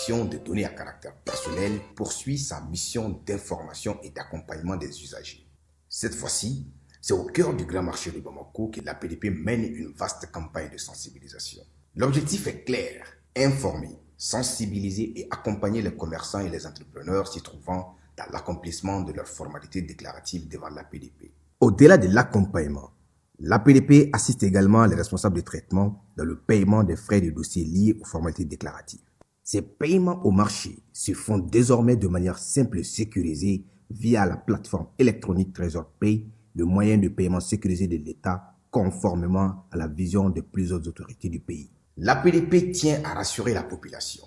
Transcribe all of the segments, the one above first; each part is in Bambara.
protection des données à caractère personnel poursuit sa mission d'information et d'accompagnement des usagers. Cette fois-ci, c'est au cœur du grand marché de Bamako que l'APDP mène une vaste campagne de sensibilisation. L'objectif est clair, informer, sensibiliser et accompagner les commerçants et les entrepreneurs s'y trouvant dans l'accomplissement de leurs formalités déclaratives devant l'APDP. Au-delà de l'accompagnement, l'APDP assiste également les responsables de traitement dans le paiement des frais de dossier liés aux formalités déclaratives. Ces paiements au marché se font désormais de manière simple et sécurisée via la plateforme électronique Trésor Pay, le moyen de paiement sécurisé de l'État conformément à la vision des plus hautes autorités du pays. L'APDP tient à rassurer la population.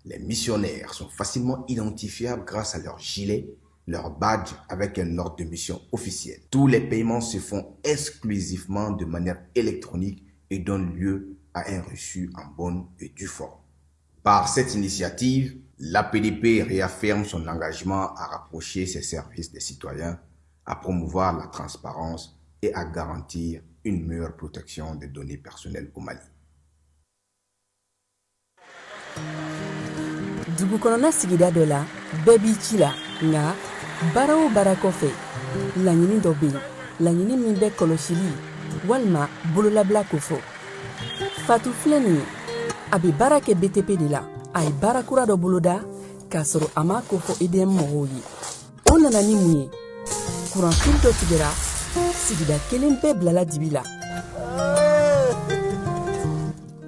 Les missionnaires sont facilement identifiables grâce à leur gilet, leur badge avec un ordre de mission officiel. Tous les paiements se font exclusivement de manière électronique et donnent lieu à un reçu en bonne et due forme. Par cette initiative, l'APDP réaffirme son engagement à rapprocher ses services des citoyens, à promouvoir la transparence et à garantir une meilleure protection des données personnelles au Mali. Dugu kɔnɔna sigida dɔ la, bɛɛ b'i ci la, nka baara o baara kɔfɛ, laɲini dɔ bɛ yen, laɲini min bɛ kɔlɔsili walima bololabila kofɔ. Fatu filɛ nin ye, a bɛ baara kɛ BTP de la. A ye baara kura dɔ boloda k'a sɔrɔ a m'a kofɔ EDM mɔgɔw ye. O nana ni mun ye? Kuranfili dɔ tigɛra, sigida kelen bɛɛ bilala dibi la.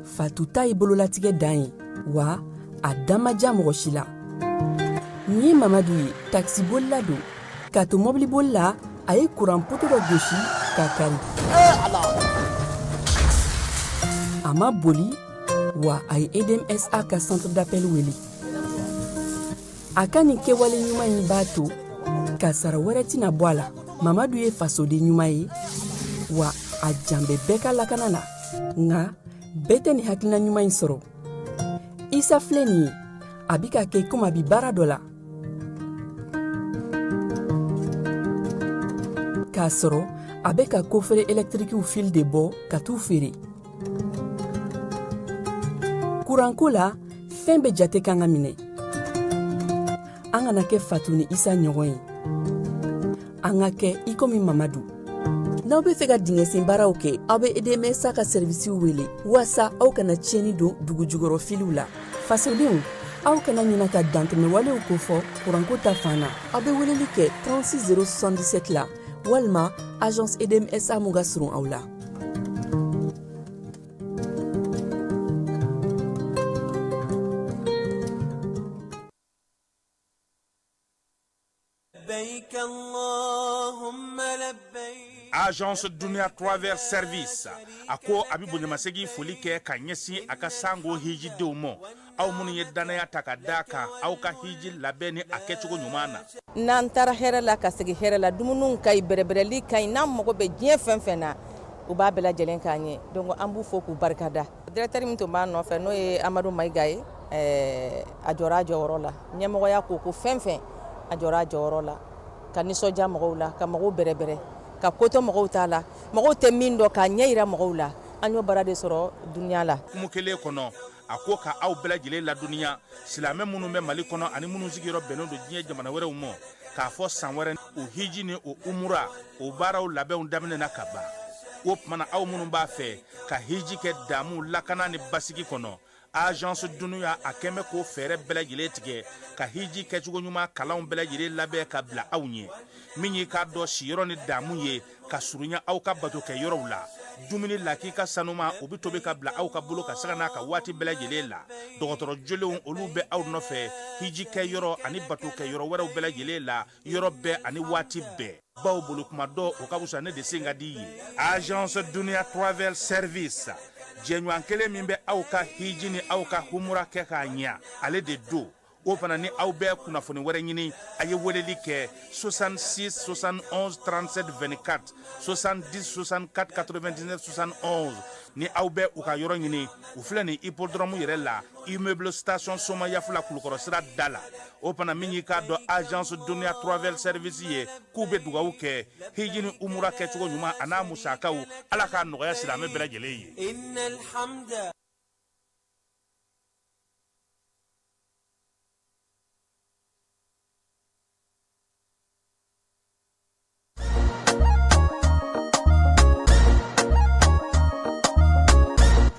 Fatu ta ye bololatigɛ dan ye, wa a da ma diya mɔgɔ si la. Nin ye Mamadu ye, takisibolila don. K'a to mɔbiliboli la, a ye kuran poto dɔ gosi k'a kari. A ma boli, wa a ye EDMSA ka centre d'appel wele. A ka nin kɛwale ɲuman in b'a to kasara wɛrɛ tɛna bɔ a la. Mamadu ye fasoden ɲuman ye, wa a jan bɛ bɛɛ ka lakana na. Nka bɛɛ tɛ nin hakilina ɲuman in sɔrɔ. Isa filɛ nin ye, a bi ka kɛ komi a bi baara dɔ la, k'a sɔrɔ a bɛ ka kofere ɛlɛtirikiw fil de bɔ ka t'u feere. Kuranko la, fɛn bɛɛ jate kan ka minɛ. An kana kɛ Fatu ni Isa ɲɔgɔn ye, an ka kɛ i komi Mamadu. N'aw bɛ fɛ ka dingɛsen baaraw kɛ, aw bɛ EDMSA ka sɛrivisiw wele waasa aw kana tiɲɛni don dugu jukɔrɔ filiw la. Fasodenw, aw kana ɲina ka dantɛmɛwalew kofɔ kuranko ta fan na. Aw bɛ weleli kɛ 36 077 la walima agence EDMSA mun ka surun aw la. Agence Dunia Travel Service a ko a bɛ bonyamasegin foli kɛ ka ɲɛsin a ka sango hijidenw ma, aw minnu ye dannaya ta ka da kan aw ka hiji labɛn ni a kɛcogo ɲuman na. N'an taara hɛrɛ la ka segin hɛrɛ la, dumuniw ka ɲi, bɛrɛbɛrɛli ka ɲi, n'an mago bɛ diɲɛ fɛn fɛn na, u b'a bɛɛ lajɛlen k'an ye. Donc an b'u fo k'u barikada. Directeur min tun b'a nɔfɛ, n'o ye Amadu Mayiga ye, a jɔra a jɔyɔrɔ la. Ɲɛmɔgɔya ko ko fɛn fɛn, a jɔra a jɔyɔrɔ la ka nisɔndiya mɔgɔw la, ka mɔgɔw bɛrɛbɛrɛ, ka ko to mɔgɔw t'a la, mɔgɔw tɛ min dɔn, k'a ɲɛ yira mɔgɔw la. An y'o baara de sɔrɔ Dunia la. Kumu kelen kɔnɔ, a ko ka aw bɛɛ lajɛlen ladɔnniya, silamɛ minnu bɛ Mali kɔnɔ ani minnu sigiyɔrɔ bɛnnen don diɲɛ jamana wɛrɛw ma, k'a fɔ san wɛrɛ o hiji ni o umura o baaraw labɛnw daminɛna ka ban. O tuma na, aw minnu b'a fɛ ka hiji kɛ damu, lakana ni basigi kɔnɔ, Agence Dunia a kɛn bɛ k'o fɛɛrɛ bɛɛ lajɛlen tigɛ ka hiji kɛcogo ɲuman kalanw bɛɛ lajɛlen labɛn ka bila aw ɲɛ. Min y'i k'a dɔn siyɔrɔ ni damu ye ka surunya aw ka bato kɛ yɔrɔw la, dumuni lakika sanuma o bɛ tobi ka bila aw ka bolo ka sanga n'a ka waati bɛɛ lajɛlen la. Dɔgɔtɔrɔ jolenw olu bɛ aw nɔfɛ hiji kɛ yɔrɔ ani bato kɛ yɔrɔ wɛrɛw bɛɛ lajɛlen la, yɔrɔ bɛɛ ani waati bɛɛ. Baw bolo kuma dɔ o ka fisa ne de sen ka di ye. Agence Dunia Travel Service, jɛɲɔgɔn kelen min bɛ aw ka hiji ni aw ka humura kɛ k'a ɲɛ, ale de don. O fana ni aw bɛ kunnafoni wɛrɛ ɲini, a ye weleli kɛ 66 71 37 24, 70 64 99 71. Ni aw bɛ u ka yɔrɔ ɲini, u filɛ nin hippodrome yɛrɛ la, immeuble station Somayafula, Kulukɔrɔ sira da la. O fana min y'i k'a dɔn Agence Dunia Travel Service ye, k'u bɛ dugawu kɛ hiji ni umura kɛcogo ɲuman a n'a musakaw, Ala k'a nɔgɔya silamɛ bɛɛ lajɛlen ye.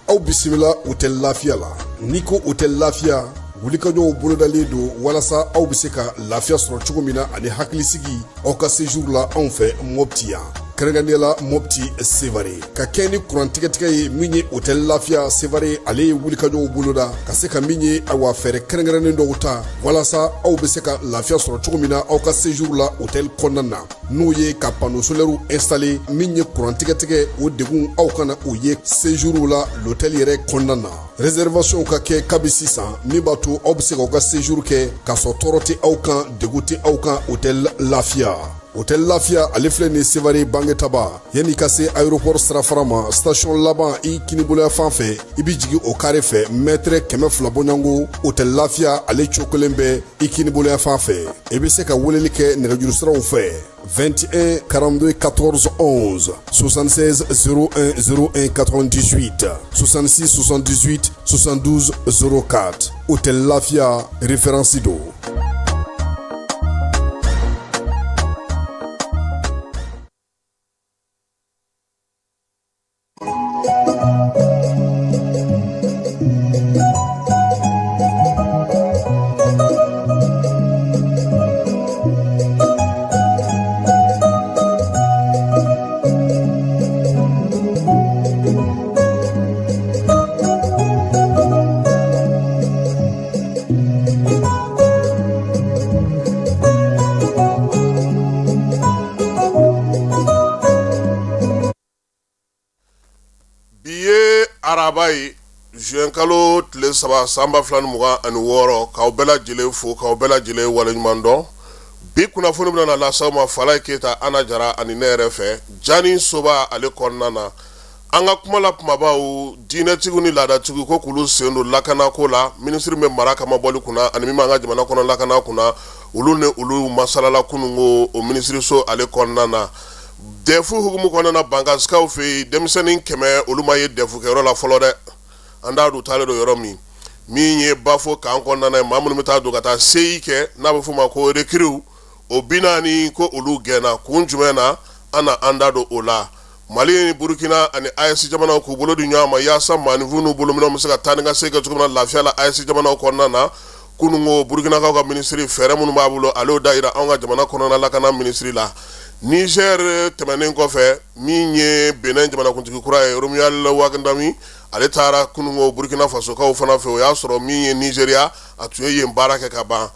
Aw bisimila hôtel Lafiya la. N'i ko hôtel Lafiya, wulikajɔw bolodalen don walasa aw bɛ se ka lafiya sɔrɔ cogo min na ani hakilisigi aw ka séjour la anw fɛ Mopti yan, kɛrɛnkɛrɛnnenya la Mopti Sevare. Ka kɛ ni kuran tigɛtigɛ ye, min ye hôtel Lafiya Sevare, ale ye wulikajɔw boloda ka se ka min ye, awa, fɛɛrɛ kɛrɛnkɛrɛnnen dɔw ta walasa aw bɛ se ka lafiya sɔrɔ cogo min na aw ka séjour la hôtel kɔnɔna na, n'o ye ka panneau solaire installer. Min ye kuran tigɛtigɛ, o degun aw kana o ye séjour la l'hôtel yɛrɛ kɔnɔna na. Réservation ka kɛ kabi sisan, min b'a to aw bɛ se k'aw ka séjour kɛ k'a sɔrɔ tɔɔrɔ tɛ aw kan, degun tɛ aw kan. Hôtel Lafiya, hôtel Lafiya, ale filɛ nin Sevare Bangetaba, yanni ka se aéroport sirafara ma, station laban i kiniboloya fan fɛ, i bɛ jigin o carré fɛ, mètre 200 bɔɲɔgɔnko, hôtel Lafiya ale cokolen bɛ i kiniboloya fan fɛ. I bɛ se ka weleli kɛ nɛgɛjuru siraw fɛ: 21 42 14 11, 76 01 01 98, 66 78 72 04. Hôtel Lafiya, référence don. Bi ye araba ye, juin kalo tile 3, san 2026. K'aw bɛɛ lajɛlen fo, k'aw bɛɛ lajɛlen waleɲuman dɔn. Bi kunnafoni bɛna na lase aw ma Falaye Keyita, Ana Jara ani ne yɛrɛ fɛ Jani Soba ale kɔnɔna na. An ka kuma la kumabaw: diinɛtigiw ni laadatigiw ko k'olu sen don lakanako la. Minisiri bɛ mara kama bɔli kunna ani min b'an ka jamana kɔnɔ lakana kunna, olu ni olu masalala kununko o minisiriso ale kɔnɔna na. Dɛfu hukumu kɔnɔna na, Bankasikaw fɛ yen, denmisɛnnin 100, olu ma ye dɛfu kɛyɔrɔ la fɔlɔ dɛ. An t'a dɔn u taalen don yɔrɔ min. Min ye Bafo kan kɔnɔna na ye, maa minnu bɛ taa don ka taa CI kɛ, n'a bɛ f'o ma ko recrues, o 40 ko olu gɛnna. Kun jumɛn na? An na an da don o la. Mali ni Burukina ani AES jamanaw k'u bolo di ɲɔgɔn ma yaasa maaninfin n'u bolominɛnw bɛ se ka taa ni ka segin kɛ cogo min na lafiya la AES jamanaw kɔnɔna na. Kununko, Burukinakaw ka minisiri, fɛɛrɛ minnu b'a bolo, ale y'o da jira anw ka jamana kɔnɔna lakana minisiri la. Niger tɛmɛnen kɔfɛ, min ye Benin jamanakuntigi kura ye, Romuald Wadagni, ale taara kununko Burukina Fasokaw fana fɛ. O y'a sɔrɔ min ye Nizeriya, a tun ye yen baara kɛ ka ban.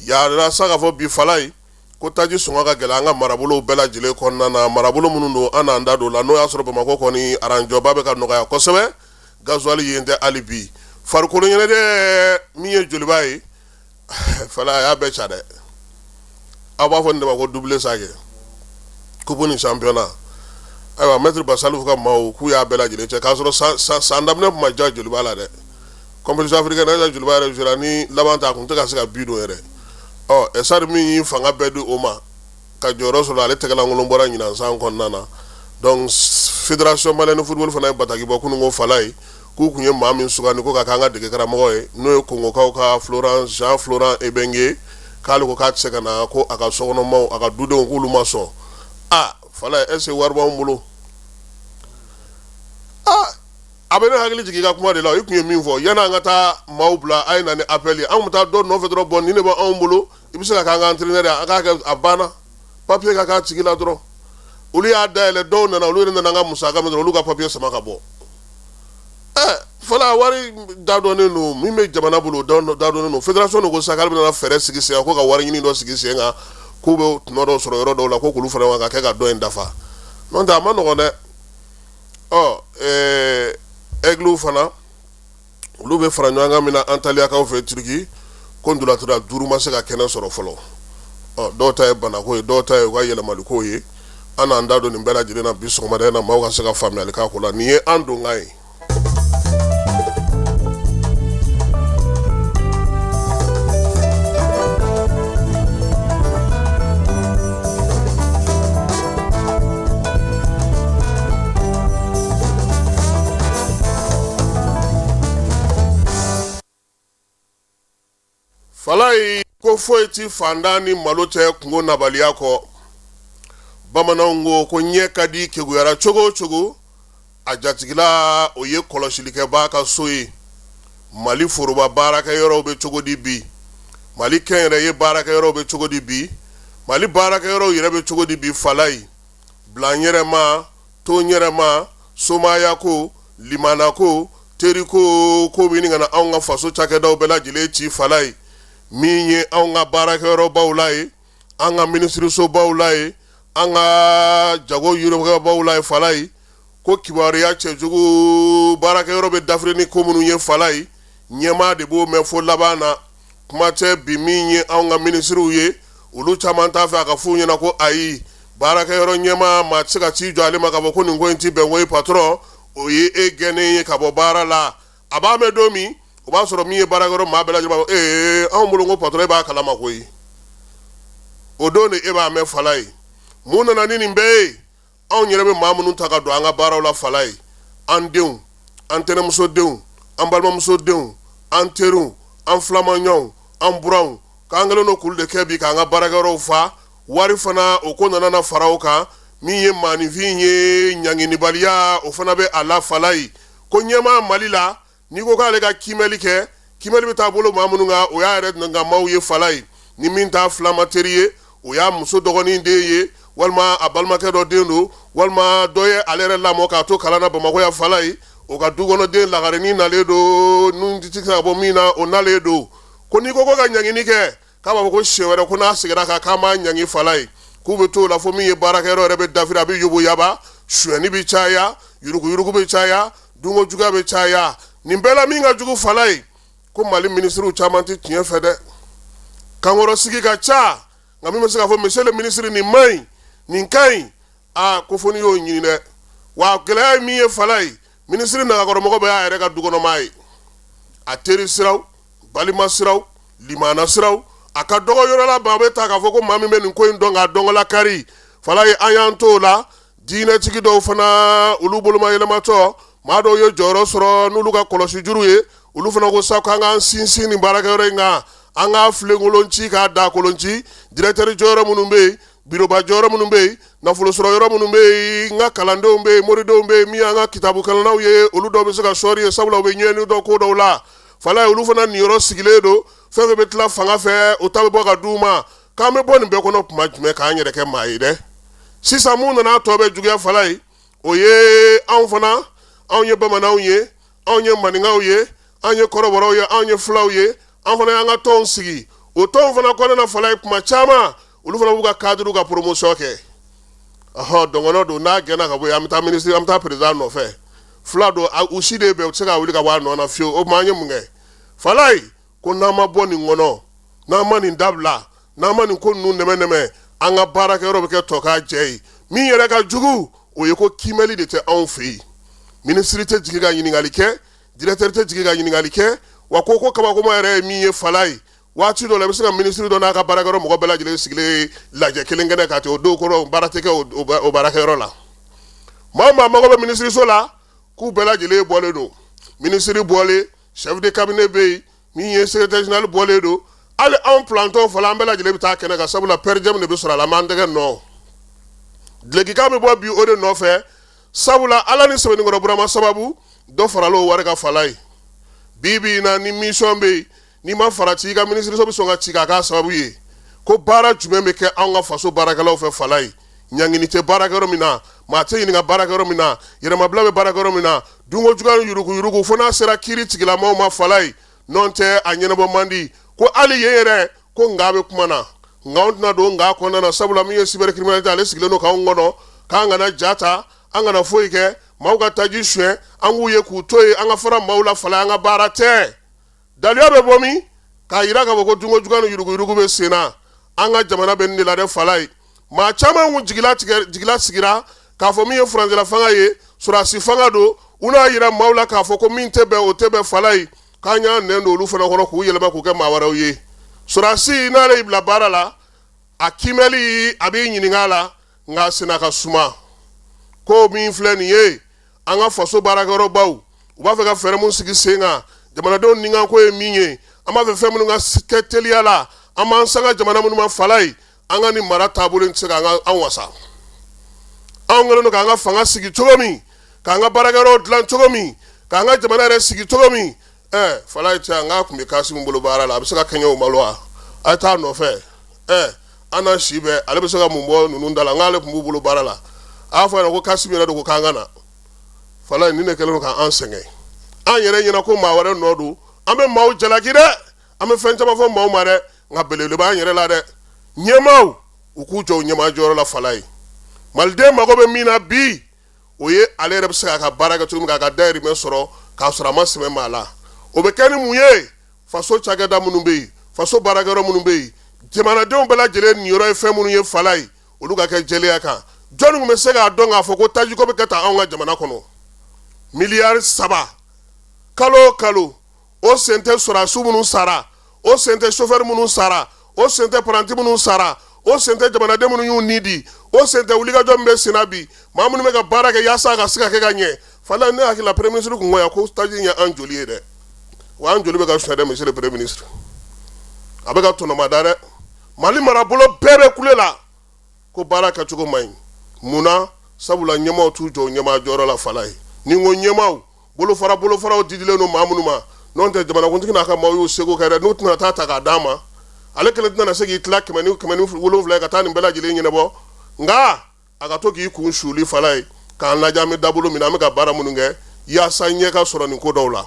Yalasa k'a fɔ bi, Falaye, ko taji sɔngɔ ka gɛlɛn an ka marabolow bɛɛ lajɛlen kɔnɔna na. Marabolo minnu don, an n'an da don la. N'o y'a sɔrɔ Bamakɔ kɔni aranjɔba bɛ ka nɔgɔya kosɛbɛ, gasoil yen tɛ hali bi. Farikolo ɲɛnajɛ, min ye Joliba ye, Falaye, a y'a bɛɛ ca dɛ. Aw b'a fɔ nin de ma ko doublé sa kɛ, coupe ni championnat. Ayiwa, maître Basalifou ka maaw k'u y'a bɛɛ lajɛlen cɛ, k'a sɔrɔ san daminɛ tun ma diya Joliba la dɛ. Compétition africaine na, Joliba yɛrɛ jouera ni laban ta, a tun tɛ ka se ka but don yɛrɛ. Ɔ Esar min y'i fanga bɛɛ di o ma ka jɔyɔrɔ sɔrɔ, ale tɛgɛlankolon bɔra ɲinan san kɔnɔna na. Donc Fédération malienne de football fana ye bataki bɔ kunun ko, Falaye, k'u tun ye maa min sugandi ko ka k'an ka dege karamɔgɔ ye, n'o ye Kongokaw ka Florent Jean Florent Ibenge, k'ale ko k'a tɛ se ka na, ko a ka sokɔnɔmaw, a ka dudenw, k'olu ma sɔn. A Falaye, est ce que wari b'anw bolo? Aa, a bɛ ne hakili jigin i ka kuma de la. I tun ye min fɔ yanni an ka taa maaw bila, a ye na ni appel ye, an tun bɛ taa dɔ nɔfɛ dɔrɔn. Bon, nin de b'anw bolo, i bɛ se ka k'an ka entraîneur ye, an k'a kɛ, a banna, papier ka k'a tigi la dɔrɔn. Olu y'a dayɛlɛ, dɔw nana, olu yɛrɛ nana an ka musaka min dɔrɔn, olu ka papier sama ka bɔ. Ɛ Fala, wari dadɔnnen don, min bɛ jamana bolo, dadɔnnen don. Fédération de ko sisan k'ale bɛna fɛɛrɛ sigi sen kan, ko ka wari ɲini dɔ sigi sen kan, k'u bɛ tɔnɔ dɔ sɔrɔ yɔrɔ dɔw la, ko k'olu fara ka kɛ ka dɔ in dafa. N'o tɛ, a ma nɔgɔn dɛ. Ɔ ɛɛ Aigles fana, olu bɛ fara ɲɔgɔn kan min na Antaliyakaw fɛ Turki, ko ntolacila 5 ma se ka kɛnɛ sɔrɔ fɔlɔ. Ɔ dɔw ta ye banako ye, dɔw ta ye u ka yɛlɛmaliko ye. An n'an da don nin bɛɛ lajɛlen na bi sɔgɔmada in na, maaw ka se ka faamuyali k'a ko la. Nin ye an donkan ye. Falaye ko foyi ti fantan ni malo cɛ kungo nabaliya kɔ. Bamananw ko ko ɲɛ ka di keguyara cogo o cogo. A jatigila o ye kɔlɔsilikɛbaa ka so ye. Mali foroba baarakɛyɔrɔw bɛ cogo di bi? Mali kɛnyɛrɛye baarakɛyɔrɔw bɛ cogo di bi? Mali baarakɛyɔrɔw yɛrɛ bɛ cogo di bi? Falayi, bila n yɛrɛ ma, to n yɛrɛ ma, somaya ko, limana ko, teri ko, ko bɛ ɲini ka na anw ka faso cakɛdaw bɛɛ lajɛlen ci. Falayi, min ye anw ka baarakɛyɔrɔbaw la ye, an ka minisirisobaw la ye, an ka jago yiribaw la ye. Falayi, ko kibaruya cɛjugu baarakɛyɔrɔ bɛ dafiri ni ko minnu ye, Falayi, ɲɛmaa de b'o mɛn fo laban na. Kuma tɛ bi min ye anw ka minisiriw ye, olu caman t'a fɛ a ka f'u ɲɛna ko ayi, baarakɛyɔrɔ ɲɛmaa maa tɛ se ka t'i jɔ ale ma k'a fɔ ko nin ko in tɛ bɛn koyi patɔrɔn, o ye e gɛnnen ye ka bɔ baara la. A b'a mɛn don min, o b'a sɔrɔ min ye baarakɛyɔrɔ maa bɛɛ lajɛlen b'a fɔ ee anw bolo ko patɔrɔn e b'a kalama koyi. O don de e b'a mɛn. Falayi, mun nana ni nin bɛɛ ye? Anw yɛrɛ bɛ maa minnu ta ka don an ka baaraw la, Falayi, an denw, an tɛnɛmusodenw, an balimamusodenw, an teriw, an filamaɲɔgɔnw, an buranw, k'an kɛlen don k'olu de kɛ bi k'an ka baarakɛyɔrɔw fa. Wari fana, o ko nana na fara o kan. Min ye maaninfin ye, ɲanginibaliya, o fana bɛ a la. Falayi, ko ɲɛmaa Mali la, n'i ko k'ale ka kiimɛli kɛ, kiimɛli bɛ taa bolo maa minnu kan, o y'a yɛrɛ ka maaw ye. Falayi, ni min t'a filama teri ye, o y'a muso dɔgɔnin den ye, walima a balimakɛ dɔ den don, walima dɔ ye ale yɛrɛ lamɔ k'a to kalan na Bamakɔ yan. Falayi, o ka du kɔnɔ den lagarenin nalen don, nun tɛ se ka bɔ min na, o nalen don. Ko n'i ko ko ka ɲangini kɛ, k'a b'a fɔ ko siɲɛ wɛrɛ ko n'a seginna kan k'an b'a ɲangi. Falayi, k'u bɛ t'o la fo min ye baarakɛyɔrɔ yɛrɛ bɛ dafiri, a bɛ yoboyaba, sonyɛni bɛ caya, yuruguyurugu bɛ caya, dunko juguya bɛ caya. Nin bɛɛ la min ka jugu, Falayi, ko Mali minisiriw caman tɛ tiɲɛ fɛ dɛ. Kankɔrɔsigi ka ca, nka min bɛ se k'a fɔ monsieur le ministre nin man ɲi, nin ka ɲi, aa ko fo n'i y'o ɲini dɛ. Wa gɛlɛya ye min ye, Falayi, minisiri nagakɔrɔmɔgɔ bɛɛ y'a yɛrɛ ka dukɔnɔmaa ye, a teri siraw, balima siraw, limana siraw, a ka dɔgɔ yɔrɔ la maa bɛ ta k'a fɔ ko maa min bɛ nin ko in dɔn k'a dɔnkɔla kari. Falayi, an y'an t'o la. Diinɛtigi dɔw fana, olu boloma yɛlɛmatɔ, maa dɔw ye jɔyɔrɔ sɔrɔ n'olu ka kɔlɔsi juru ye. Olu fana ko sa k'an k'an sinsin nin baarakɛyɔrɔ in kan, an k'a filenkolon ci, k'a dakolon ci. Directeur jɔyɔrɔ minnu bɛ yen, biroba jɔyɔrɔ minnu bɛ yen, nafolo sɔrɔ yɔrɔ minnu bɛ yen, n ka kalandenw bɛ yen, moridenw bɛ yen, min y'an ka kitabukalannaw ye, olu dɔw bɛ se ka sɔɔri ye, sabula u bɛ ɲɛɲini dɔn ko dɔw la. Falayi, olu fana niyɔrɔ sigilen don. Fɛn fɛn bɛ tila fanga fɛ, o ta bɛ bɔ ka d'u ma. K'an bɛ bɔ nin bɛɛ kɔnɔ tuma jumɛn k'an yɛrɛ kɛ maa ye dɛ? Sisan mun nana tɔ bɛɛ juguya, Falayi, o ye anw fana, anw ye bamananw ye, anw ye maninkaw ye, anw ye kɔrɔbɔrɔw ye, anw ye fulaw ye, an fana y'an ka tɔnw sigi. O tɔnw fana kɔnɔna na, Falayi, kuma caman olu fana b'u ka cadrew ka promotion kɛ. Ɔhɔn, dɔngɔnɔ don, n'a gɛnna ka bɔ yen, an bɛ taa ministre, an bɛ taa président nɔfɛ. Fula don, u si de bɛn, u tɛ se ka wuli ka bɔ a nɔ na fiyewu. O tuma an ye mun kɛ, Falayi? Ko n'an ma bɔ nin kɔnɔ, n'an ma nin dabila, n'an ma nin ko ninnu nɛmɛnɛmɛ, an ka baarakɛyɔrɔ bɛ kɛ tɔ k'a jɛ ye. Min yɛrɛ ka jugu, o ye ko kiimɛli de tɛ anw fɛ yen. Minisiri tɛ jigin ka ɲininkali kɛ, directeur tɛ jigin ka ɲininkali kɛ. Wa ko kabakoma yɛrɛ ye min ye, Falayi, waati dɔ la i bɛ se ka minisiri dɔ n'a ka baarakɛyɔrɔ mɔgɔ bɛɛ lajɛlen sigilen lajɛ kelen kɛnɛ kan ten. O don kɔrɔ, baara tɛ kɛ o baarakɛyɔrɔ la. Maa o maa mago bɛ minisiriso la, k'u bɛɛ lajɛlen bɔlen don. Minisiri bɔlen, chef de cabinet bɛ yen, min ye secrétaire général bɔlen don. Hali anw plantɔn fana, an bɛɛ lajɛlen bɛ taa kɛnɛ kan, sabula per diem de bɛ sɔrɔ a la. An b'an tɛgɛ nɔ dulokikan bɛ bɔ bi o de nɔfɛ, sabula Ala ni Sɛbɛnnikɔrɔ Burama sababu dɔ farala o wari kan. Falayi, bi bi in na, ni mission bɛ yen, n'i ma farati, i ka minisiriso bɛ sɔn ka ci k'a k'a sababu ye. Ko baara jumɛn bɛ kɛ anw ka faso baarakɛlaw fɛ, Falayi? Ɲangini tɛ baarakɛyɔrɔ min na, maa tɛ ɲininka baarakɛyɔrɔ min na, yɛrɛmabila bɛ baarakɛyɔrɔ min na, dunko juguya ni yuruguyurugu, fo n'a sera kiiri tigilamaaw ma, Falayi, n'o tɛ a ɲɛnabɔ man di. Ko hali yen yɛrɛ, ko nka bɛ kuma na, nka anw tɛna don nka kɔnɔna na, sabula min ye cybercriminalité, ale sigilen don k'anw kɔnɔ, k'an kana ja ta, an kana foyi kɛ, maaw ka taji suɲɛ, an k'u ye k'u to yen, an ka fara maaw la. Falayi, an ka baara tɛ. Daluya bɛ bɔ min k'a jira k'a fɔ ko dunko juguya ni yuruguyurugu bɛ sen na an ka jamana bɛ nin de la dɛ, Falayi. Maa caman kun jigila sigira k'a fɔ min ye furancɛla fanga ye, sɔrɔdasi fanga don, u n'a jira maaw la k'a fɔ ko min tɛ bɛn, o tɛ bɛn. Falayi, k'an y'an nɛn don olu fana kɔnɔ k'u yɛlɛma k'u kɛ maa wɛrɛw ye. Sɔrɔdasi, n'ale y'i bila baara la, a kiimɛli, a b'i ɲininka a la, nka a senna ka suma. Ko min filɛ nin ye, an ka faso baarakɛyɔrɔbaw, u b'a fɛ ka fɛɛrɛ mun sigi sen kan, jamanadenw nikanko ye min ye, an b'a fɛ fɛn minnu ka kɛ teliya la, an b'an sanga jamana minnu ma. Falayi, an ka nin mara taabolo in tɛ se k'an ka an wasa. Anw kɛlen don k'an ka fanga sigi cogo min, k'an ka baarakɛyɔrɔw dilan cogo min, k'an ka jamana yɛrɛ sigi cogo min. Ɛɛ Falaye cɛ, an k'a tun bɛ Kasimu bolo baara la, a bɛ se ka kɛɲɛ o ma wa? A ye taa nɔfɛ. Ɛɛ an na si bɛɛ, ale bɛ se ka mun bɔ ninnu da la? N k'ale tun b'u bolo baara la. A y'a fɔ a ɲɛna ko Kasimu yɛrɛ de ko k'an ka na. Falaye, nin de kɛlen don k'an sɛgɛn. An yɛrɛ ɲɛna ko maa wɛrɛ nɔ don. An bɛ maaw jalaki dɛ, an bɛ fɛn caman fɔ maaw ma dɛ, nka belebele b'an yɛrɛ la dɛ. Ɲɛmaaw, u k'u jɔ u ɲɛmaa jɔyɔrɔ la. Falaye, maliden mago bɛ min na bi, o ye ale yɛrɛ bɛ se k'a ka baara kɛ cogo min, k'a ka dayirimɛ sɔrɔ k'a sɔrɔ a ma sɛmɛ maa la. O bɛ kɛ ni mun ye? Faso cakɛda minnu bɛ yen, faso baarakɛyɔrɔ minnu bɛ yen, jamanadenw bɛɛ lajɛlen niyɔrɔ ye fɛn minnu ye, Falaye, olu ka kɛ jɛlenya kan. Jɔnni tun bɛ se k'a dɔn k'a fɔ ko tajiko bɛ kɛ tan anw ka jamana kɔnɔ? Miliyari 3 kalo o kalo, o sen tɛ sɔrɔdasi minnu sara, o sen tɛ sofɛri minnu sara, o sen tɛ paranti minnu sara, o sen tɛ jamanaden minnu y'u ni di, o sen tɛ wulikajɔ min bɛ senna bi, maa minnu bɛ ka baara kɛ yaasa a ka se ka kɛ ka ɲɛ. Falaye, ne hakili la premier ministre kun ko yan ko taji in ye an joli ye dɛ, wa an joli bɛ ka suɲɛ dɛ. Monsieur le premier ministre, a bɛ ka tɔnɔmada dɛ. Mali marabolo bɛɛ bɛ kule la ko baara kɛcogo man ɲi. Mun na? Sabula ɲɛmaaw t'u jɔ u ɲɛmaa jɔyɔrɔ la. Falaye, ni n ko ɲɛmaaw, bolofara bolofaraw didilen don maa minnu ma, n'o tɛ jamanakuntigi n'a ka maaw y'u seko kɛ dɛ. N'u tɛna taa ta k'a d'a ma, ale kelen tɛna se k'i tila 107 ye ka taa nin bɛɛ lajɛlen ɲɛnabɔ. Nka a ka to k'i kun suli, Falaye, k'an lajɛ an bɛ dabolo min na, an bɛ ka baara minnu kɛ yaasa ɲɛ ka sɔrɔ nin ko dɔw la.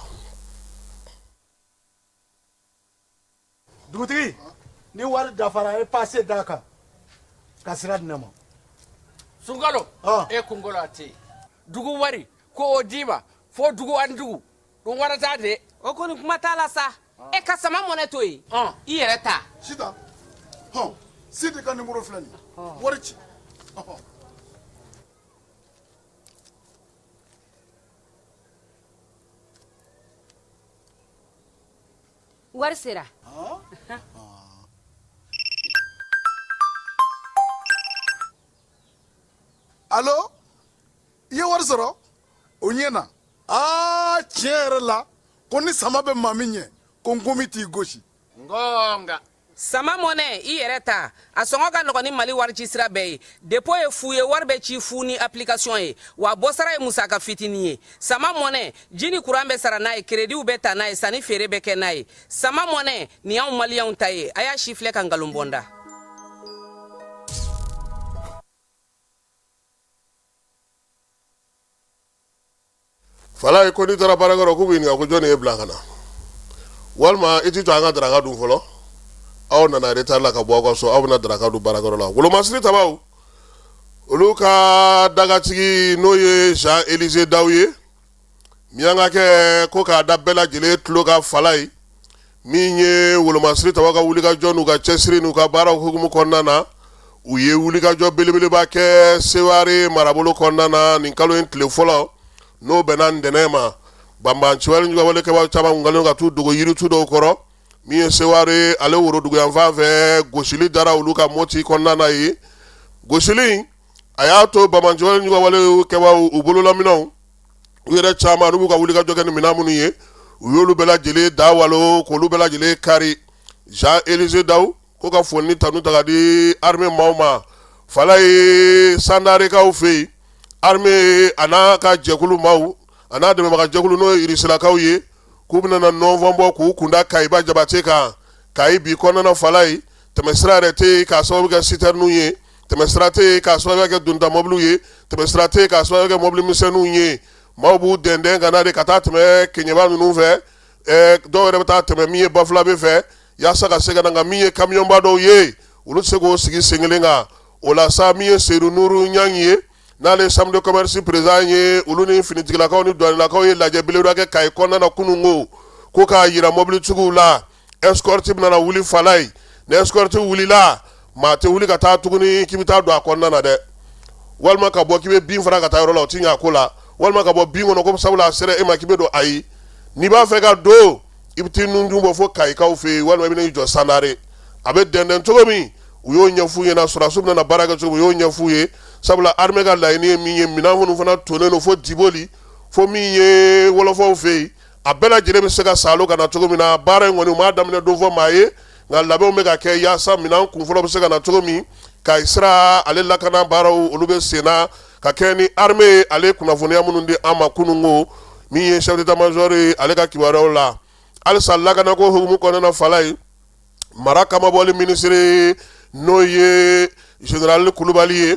Dugutigi, ni wari dafara, a ye pase d'a kan ka sira di ne ma. Sunkalo, e kunkolo a tɛ yen. Dugu wari ko o d'i ma fo dugu ani dugu dun wara t'a de. O kɔni, kuma t'a la sa. E ka sama mɔnɛ to yen, i yɛrɛ ta. Sitan, hɔn, Sidi ka nimoro filɛ nin ye, wari ci. Wari sera. Alo, i ye wari sɔrɔ o ɲɛ na. Aa, tiɲɛ yɛrɛ la, ko ni sama bɛ maa min ɲɛ, ko nkomi t'i gosi. Nka Sama mɔnɛ, i yɛrɛ ta, a sɔngɔ ka nɔgɔn ni Mali warici sira bɛɛ ye. Dépôt ye fu ye, wari bɛ ci fu ni application ye, wa bɔsara ye musaka fitinin ye. Sama mɔnɛ, ji ni kuran bɛ sara n'a ye, kerediw bɛ ta n'a ye, sanni feere bɛ kɛ n'a ye. Sama mɔnɛ nin y'anw maliyɛnw ta ye. A y'a si filɛ ka nkalon bɔ n da. Falaye, ko n'i taara baarakɛyɔrɔ, k'u b'i ɲininka ko jɔnni ye bila ka na, walima i t'i to an ka daraka dun fɔlɔ. Aw nana retard la ka bɔ aw ka so, aw bɛna daraka dun baarakɛyɔrɔ la. Wolomasiri tabaw, olu ka dagatigi, n'o ye Jean Élisée Daw ye, miyankakɛ ko k'a da bɛɛ lajɛlen tulo kan, Falaye, min ye wolomasiri tabaw ka wulikajɔ n'u ka cɛsiri n'u ka baaraw hukumu kɔnɔna na, u ye wulikajɔ belebeleba kɛ Seware marabolo kɔnɔna na nin kalo in tile fɔlɔ, n'o bɛnna ntɛnɛn ma. Banbaanci wale juguwale kɛbaa caman kun kɛlen ka t'u dogo yiritu dɔw kɔrɔ min ye Seware ale woroduguyanfan fɛ. Gosili dara olu kan Moti kɔnɔna na yen. Gosili a y'a to banbaanci wale juguwale kɛbaaw u bololaminɛw, u yɛrɛ caman n'u b'u ka wulikajɔ kɛ ni minɛn minnu ye, u y'olu bɛɛ lajɛlen da walo k'olu bɛɛ lajɛlen kari. Jean Élisée Daw ko ka foli ni tanu ta ka di armée maaw ma. Falaye, Sandarekaw fɛ yen, armée a n'a ka jɛkulu maaw, a n'a dɛmɛbaga jɛkulu, n'o ye irisilakaw ye, k'u bɛna na nɔnfɔn bɔ k'u kunda Kayiba Jabate kan. Kayi bi kɔnɔna, Falaye, tɛmɛsira yɛrɛ tɛ yen k'a sababu kɛ sitɛrininw ye, tɛmɛsira tɛ yen k'a sababu kɛ donta mɔbiliw ye, tɛmɛsira tɛ yen k'a sababu kɛ mɔbili misɛnninw ye. Maaw b'u dɛndɛn ka na de ka taa tɛmɛ Keɲeba ninnu fɛ, dɔw yɛrɛ bɛ taa tɛmɛ min ye Bafulabe fɛ yaasa ka se ka na. Nka min ye kamiyɔnba dɔw ye, olu tɛ se k'o sigi sen kelen kan. O la sa, min ye Seyidu Nuru Ɲangi ye, n'ale ye chambre de commerce président ye, olu ni finitigilakaw ni douanelakaw ye lajɛ belebeleba kɛ Kayi kɔnɔna na kunun. Ko k'a yira mɔbilitigiw la, escorte bɛna wuli. Falaye, ni escorte wulila, maa tɛ wuli ka taa tuguni k'i bɛ taa don a kɔnɔna na dɛ, walima ka bɔ k'i bɛ bin fara ka taa yɔrɔ la, o tɛ ɲɛ a ko la, walima ka bɔ bin kɔnɔ ko sabula a sera e ma k'i bɛ don. Ayi, n'i b'a fɛ ka don, i bɛ t'i nunju bɔ fo Kayikaw fɛ yen, walima i bɛ n'i jɔ Sandare. A bɛ dɛndɛn cogo min, u y'o ɲɛf'u ɲɛna. Sɔrɔdasiw bɛna baara kɛ cogo min, u y'o ɲɛf'u ye, sabula armée ka laɲini ye min ye, minɛn minnu fana tonnen don fo Diboli, fo min ye wɔlɔfɔw fɛ yen, a bɛɛ lajɛlen bɛ se ka saalo ka na cogo min na. Baara in kɔni, u m'a daminɛ don fɔ maa ye, nka labɛnw bɛ ka kɛ yaasa minɛn kunfɔlɔ bɛ se ka na cogo min. Kayi sira ale lakana baaraw, olu bɛ sen na. Ka kɛ ni armée ye, ale ye kunnafoniya minnu di an ma kununko, min ye chef d'état major ye, ale ka kibaruyaw la. Halisa lakanako hukumu kɔnɔna, Falaye, mara kamabɔli minisiri, n'o ye général Kulubali ye,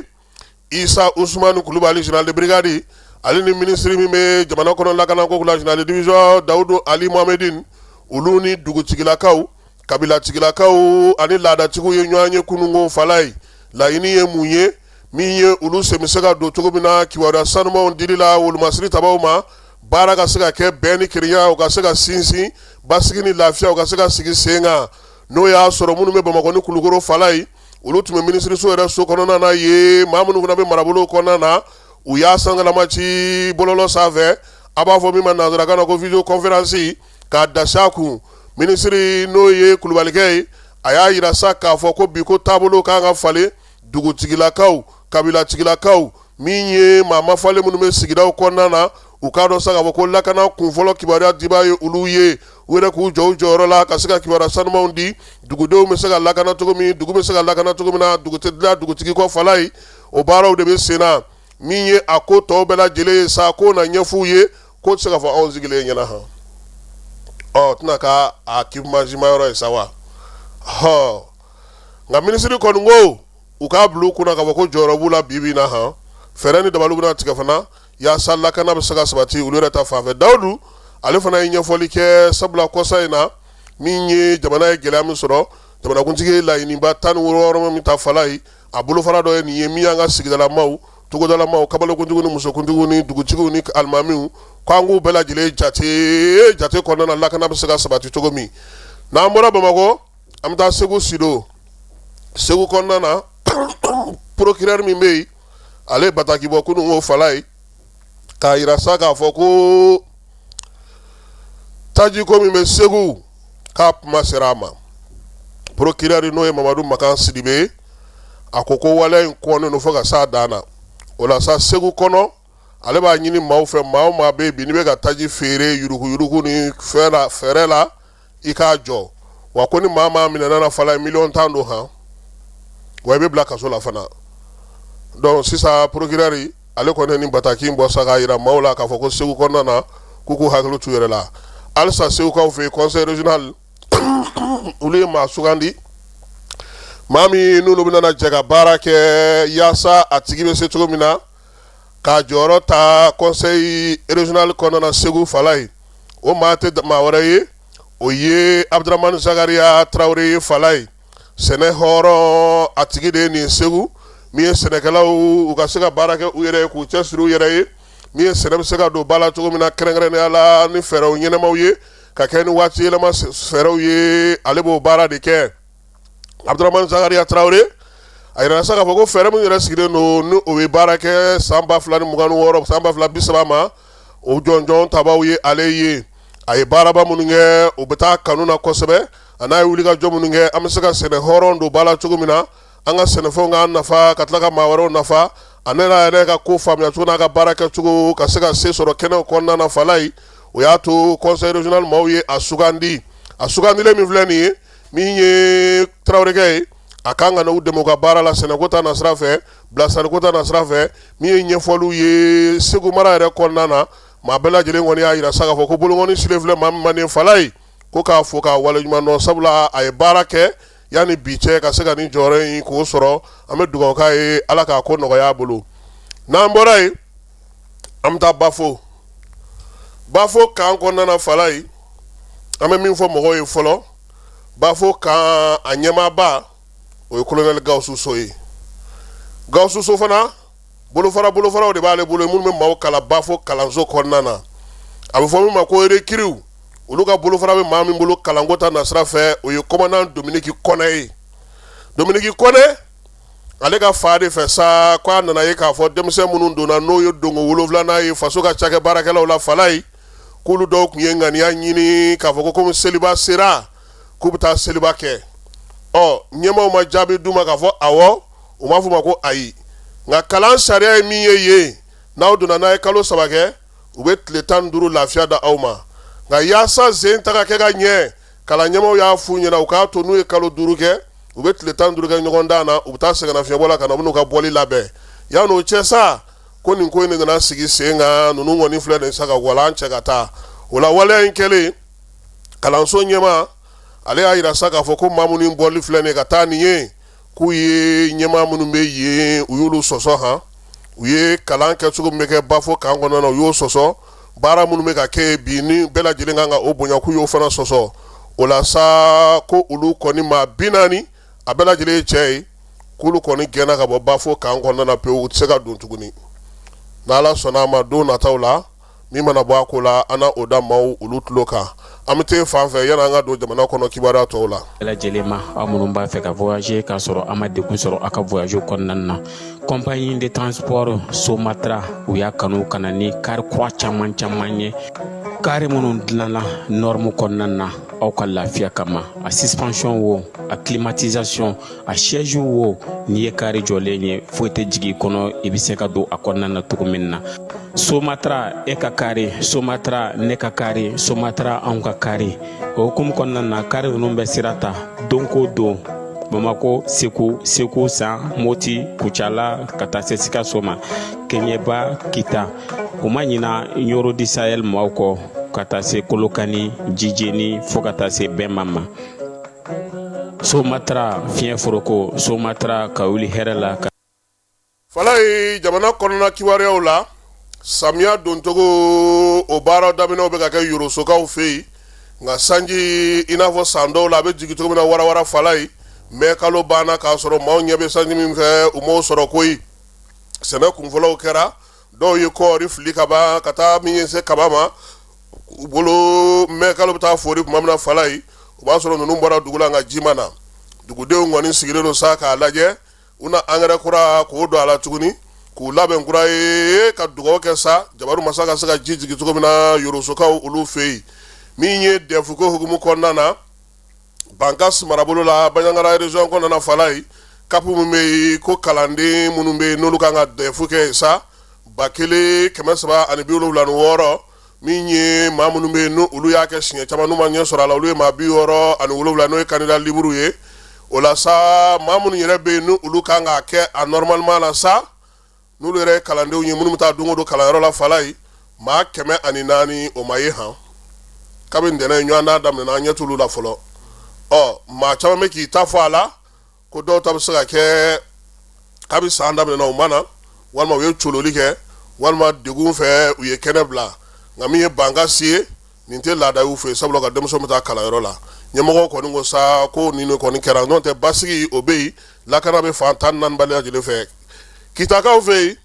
Isa Usumani Kulubali, général de brigade, ale ni minisiri min bɛ jamana kɔnɔ lakanako la, général de division Dawudu Ali Mohamedine, olu ni dugutigilakaw, kabilatigilakaw ani laadatigiw ye ɲɔgɔn ye kununko. Falaye, laɲini ye mun ye? Min ye olu sen bɛ se ka don cogo min na kibaruya sanumanw dili la wolomasiri tabaw ma, baara ka se ka kɛ bɛn ni kelenya, u ka se ka sinsin, basigi ni lafiya u ka se ka sigi sen kan. N'o y'a sɔrɔ minnu bɛ Bamakɔ ni Kulukoro, Falaye, olu tun bɛ minisiriso yɛrɛ so kɔnɔna na ye. Maa minnu fana bɛ marabolo kɔnɔna na, u y'a sangalama ci bɔlɔlɔ sanfɛ, a b'a fɔ min ma nansarakan na ko visioconférence, k'a da a kun. Minisiri, n'o ye Kulubalikɛ ye, a y'a jira sa k'a fɔ ko bi ko taabolo kan ka falen. Dugutigilakaw, kabilatigilakaw, min ye maa mafalen minnu bɛ sigidaw kɔnɔna na, u k'a dɔn sa k'a fɔ ko lakana kunfɔlɔ kibaruya dibaa ye olu ye. U yɛrɛ k'u jɔ u jɔyɔrɔ la ka se ka kibaruya sanumanw di, dugudenw bɛ se ka lakana cogo min, dugu bɛ se ka lakana cogo min na, dugu tɛ dilan dugutigi kɔ. Falaye, o baaraw de bɛ sen na. Min ye a ko tɔw bɛɛ lajɛlen ye sa, k'o na ɲɛf'u ye, k'o tɛ se ka fɔ anw sigilen ɲɛna han. Ɔ tɛna ka a kibamajima yɔrɔ ye sa wa? Hɔ, nka minisiri kɔni ko u k'a bila u kunna k'a fɔ ko jɔyɔrɔ b'u la bi bi in na han. Fɛɛrɛ ni dabaliw bɛna tigɛ fana yaasa lakana bɛ se ka sabati olu yɛrɛ ta fan fɛ. Dawudu ale fana ye ɲɛfɔli kɛ, sabula kɔsa in na, min ye jamana ye gɛlɛya min sɔrɔ, jamanakuntigi ye laɲiniba 16 min ta, Falaye, a bolofara dɔ ye nin ye, min y'an ka sigidalamaw, togodalamaw, kabalekuntigiw ni musokuntigiw ni dugutigiw ni alimamiw, k'an k'u bɛɛ lajɛlen jate jate kɔnɔna na, lakana bɛ se ka sabati cogo min. N'an bɔra Bamakɔ, an bɛ taa Segu Sido. Segu kɔnɔna na, procureur min bɛ yen, ale ye bataki bɔ kunun ko, Falaye, k'a yira sa k'a fɔ ko tajiko min bɛ Segu, k'a kuma sera a ma. Procureur, n'o ye Mamadu Makan Sidibe, a ko ko waleya in kɔnnen don fo ka s'a dan na. O la sa, Segu kɔnɔ, ale b'a ɲini maaw fɛ, maa o maa bɛ yen bi n'i bɛ ka taji feere yuruguyurugu ni fɛn la fɛɛrɛ la, i k'a jɔ. Wa ko ni maa maa minɛna na, Falaye, miliyɔn 10 don han, wa i bɛ bila kaso la fana. Donc sisan, procureur ale kɔni ni bataki in bɔ sa k'a yira maaw la k'a fɔ ko Segu kɔnɔna na, k'u k'u hakili t'u yɛrɛ la. Halisa Segukaw fɛ yen, conseil régional, olu ye maa sugandi, maa min n'olu bɛna jɛ ka baara kɛ yaasa a tigi bɛ se cogo min na k'a jɔyɔrɔ ta conseil régional kɔnɔna na Segu. Falaye, o maa tɛ maa wɛrɛ ye, o ye Abdramani Zakaria Tarawele ye. Falaye, sɛnɛ hɔrɔn, a tigi de ye nin Segu, min ye sɛnɛkɛlaw u ka se ka baara kɛ u yɛrɛ ye, k'u cɛsiri u yɛrɛ ye, min ye sɛnɛ bɛ se ka don ba la cogo min na, kɛrɛnkɛrɛnnenya la ni fɛɛrɛw ɲɛnamaw ye, ka kɛ ni waati yɛlɛma fɛɛrɛw ye, ale b'o baara de kɛ. Abdramani Zakaria Tarawele, a yirala sa k'a fɔ ko fɛɛrɛ min yɛrɛ sigilen don, ni o bɛ baara kɛ san 2026, san 2030 ma, o jɔnjɔn tabaw ye ale ye. A ye baaraba minnu kɛ, o bɛ taa kanu na kosɛbɛ, a n'a ye wulikajɔ minnu kɛ, an bɛ se ka sɛnɛ hɔrɔn don ba la cogo min na, an ka sɛnɛfɛnw k'an nafa ka tila ka maa wɛrɛw nafa. A ne yɛrɛ ka ko faamuya cogo n'a ka baara kɛcogo, ka se ka se sɔrɔ kɛnɛw kɔnɔna na, Falaye, o y'a to conseil régional maaw ye a sugandi. A sugandilen min filɛ nin ye, min ye Tarawelekɛ ye, a kan ka na u dɛmɛ u ka baara la sɛnɛko ta nasira fɛ, bilasiraliko ta nasira fɛ, min ye ɲɛfɔliw ye Segu mara yɛrɛ kɔnɔna na. Maa bɛɛ lajɛlen kɔni y'a yira sa k'a fɔ ko bolonkɔni silen filɛ maa min ma nin, Falaye, ko k'a fo k'a waleɲuman dɔn, sabula a ye baara kɛ yanni bi cɛ ka se ka nin jɔyɔrɔ in k'o sɔrɔ. An bɛ dugawu k'a ye, Ala k'a ko nɔgɔya a bolo. N'an bɔra yen, an bɛ taa Bafo. Bafo kan kɔnɔna na, Falaye, an bɛ min fɔ mɔgɔw ye fɔlɔ, Bafo kan a ɲɛmaaba, o ye kolonɛli Gawusu So ye. Gawusu So fana, bolofara bolofaraw de b'ale bolo minnu bɛ maaw kalan Bafo kalanso kɔnɔna na, a bɛ fɔ min ma ko recrues. Olu ka bolofara bɛ maa min bolo kalanko ta nasira fɛ, o ye commandant Dominiki Kɔnɛ ye. Dominiki Kɔnɛ, ale ka fa de fɛ sa, ko a nana ye k'a fɔ denmisɛn minnu donna, n'o ye donko wolonfilanan ye faso ka cakɛ baarakɛlaw la, Falaye, k'olu dɔw tun ye ŋaniya ɲini k'a fɔ ko komi seliba sera, k'u bɛ taa seliba kɛ. Ɔ ɲɛmaaw ma jaabi d'u ma k'a fɔ awɔ, u m'a fɔ ma ko ayi. Nka kalan sariya ye min ye yen, n'aw donna, n'a ye kalo 3 kɛ, u bɛ tile 15 lafiya da aw ma. Nka yaasa sen ta ka kɛ ka ɲɛ, kalan ɲɛmaaw y'a f'u ɲɛna u k'a to n'u ye kalo 5 kɛ, u bɛ tile 15 kɛ ɲɔgɔndan na, u bɛ taa sɛgɛnnafiɲɛbɔ la ka na, u bɛn'u ka bɔli labɛn. Yan'o cɛ sa, Ko nin ko in de nana sigi sen kan, ninnu kɔni filɛ nin sa ka walan cɛ ka taa. O la waleya in kɛlen, kalanso ɲɛmaa ale y'a jira sa k'a fɔ ko maa minnu bɔli filɛ nin ka taa nin ye, k'u ye ɲɛmaa minnu bɛ yen, u y'olu sɔsɔ han. U ye kalan kɛcogo min bɛ kɛ Bafo kan kɔnɔna na, u y'o sɔsɔ. Baara minnu bɛ ka kɛ bi ni bɛɛ lajɛlen kan ka o bonya, k'u y'o fana sɔsɔ. O la sa, ko olu kɔni maa 40, a bɛɛ lajɛlen ye cɛ ye, k'olu kɔni gɛnna ka bɔ Bafo kan kɔnɔna na pewu, u tɛ se ka don tuguni. N'Ala sɔnna a ma, don nataw la, min mana bɔ a ko la, an na o da maaw olu tulo kan. An bɛ taa fan fɛ yanni an ka don jamana kɔnɔ kibaruya tɔw la. Bɛɛ lajɛlen ma, aw minnu b'a fɛ ka voyager k'a sɔrɔ a ma degun sɔrɔ aw ka voyage kɔnɔna na, compagnie de transport Somatra, u y'a kanu ka na ni kari kura caman caman ye, kari minnu dilanna norme kɔnɔna na aw ka lafiya kama. A suspension wo, a climatisation, a siège wo, n'i ye kari jɔlen ye, foyi tɛ jigin i kɔnɔ, i bɛ se ka don a kɔnɔna na cogo min na. Somatra, e ka kari Somatra, ne ka kari Somatra, anw ka kari. O hukumu kɔnɔna na, kari ninnu bɛ sira ta don ko don Bamako, Segu, Segu San, Moti, Kucala, ka taa se Sikaso ma, Keɲeba, Kita. U ma ɲina Ɲoro du Sahel maaw kɔ, ka taa se Kolokani, Jijeni, fo ka taa se Bɛnba ma. Somatra, fiɲɛ foroko Somatra, ka wuli hɛrɛ la. Falaye, jamana kɔnɔna kibaruyaw la, samiya doncogo o baara daminɛw bɛ ka kɛ Yorosokaw fɛ yen, nka sanji, i n'a fɔ san dɔw la a bɛ jigin cogo min na warawara, Falaye, mɛ kalo banna k'a sɔrɔ maaw ɲɛ bɛ sanji min fɛ, u m'o sɔrɔ koyi. Sɛnɛ kunfɔlɔw kɛra, dɔw ye kɔɔri fili ka ban ka taa min ye se kaba ma u bolo. Mɛ kalo bɛ taa fori tuma min na, Falaye, o b'a sɔrɔ ninnu bɔra dugu la, nka ji ma na. Dugudenw kɔni sigilen don sa k'a lajɛ, u na angɛrɛ kura k'o don a la tuguni, k'u labɛn kura ye, ka dugawu kɛ sa jabaru masa ka se ka ji jigin cogo min na Yorosokaw olu fɛ yen. Min ye dɛfu ko hukumu kɔnɔna na, Bankas marabolo la, Banjagara région kɔnɔna na, Falaye, CAP min bɛ yen ko kalanden minnu bɛ yen n'olu kan ka dɛfu kɛ sa, 1376, min ye maa minnu bɛ yen n'olu y'a kɛ siɲɛ caman n'u ma ɲɛ sɔrɔ a la, olu ye maa 67, n'o ye candidat libre ye. O la sa, maa minnu yɛrɛ bɛ yen n'olu kan k'a kɛ a normalement la sa, n'olu yɛrɛ ye kalandenw ye minnu bɛ taa don o don kalanyɔrɔ la, Falaye, maa 104, o ma ye han. Kabini ntɛnɛn ɲɔgɔndan daminɛna, an ɲɛ t'olu la fɔlɔ. Ɔ maa caman bɛ k'i ta fɔ a la ko dɔw ta bɛ se ka kɛ kabi san daminɛna u ma na, walima u ye cololi kɛ, walima degun fɛ u ye kɛnɛ bila. Nka min ye Bankasi ye, nin tɛ laada y'u fɛ, sabula ka denmisɛnw bɛ taa kalanyɔrɔ la. Ɲɛmɔgɔw kɔni ko sa ko nin kɔni kɛra, n'o tɛ basigi o bɛ yen, lakana bɛ fan 14 bɛɛ lajɛlen fɛ. Kitakaw fɛ yen,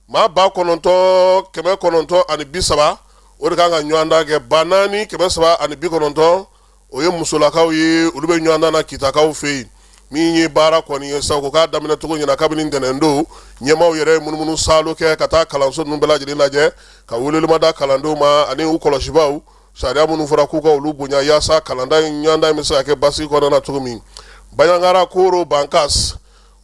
maa 9930, o de kan ka ɲɔgɔndan kɛ. 4390, o ye musolakaw ye, olu bɛ ɲɔgɔndan na Kitakaw fɛ yen. Min ye baara kɔni ye sa, ko k'a daminɛ cogo ɲɛna kabini ntɛnɛn don. Ɲɛmaaw yɛrɛ ye munumunu saalo kɛ ka taa kalanso ninnu bɛɛ lajɛlen lajɛ, ka welewelema da kalandenw ma ani u kɔlɔsibaw, sariya minnu fɔra k'u ka olu bonya, yaasa kalanda ɲɔgɔndan bɛ se ka kɛ basigi kɔnɔna na cogo min. Banjagara, Koro, Bankas,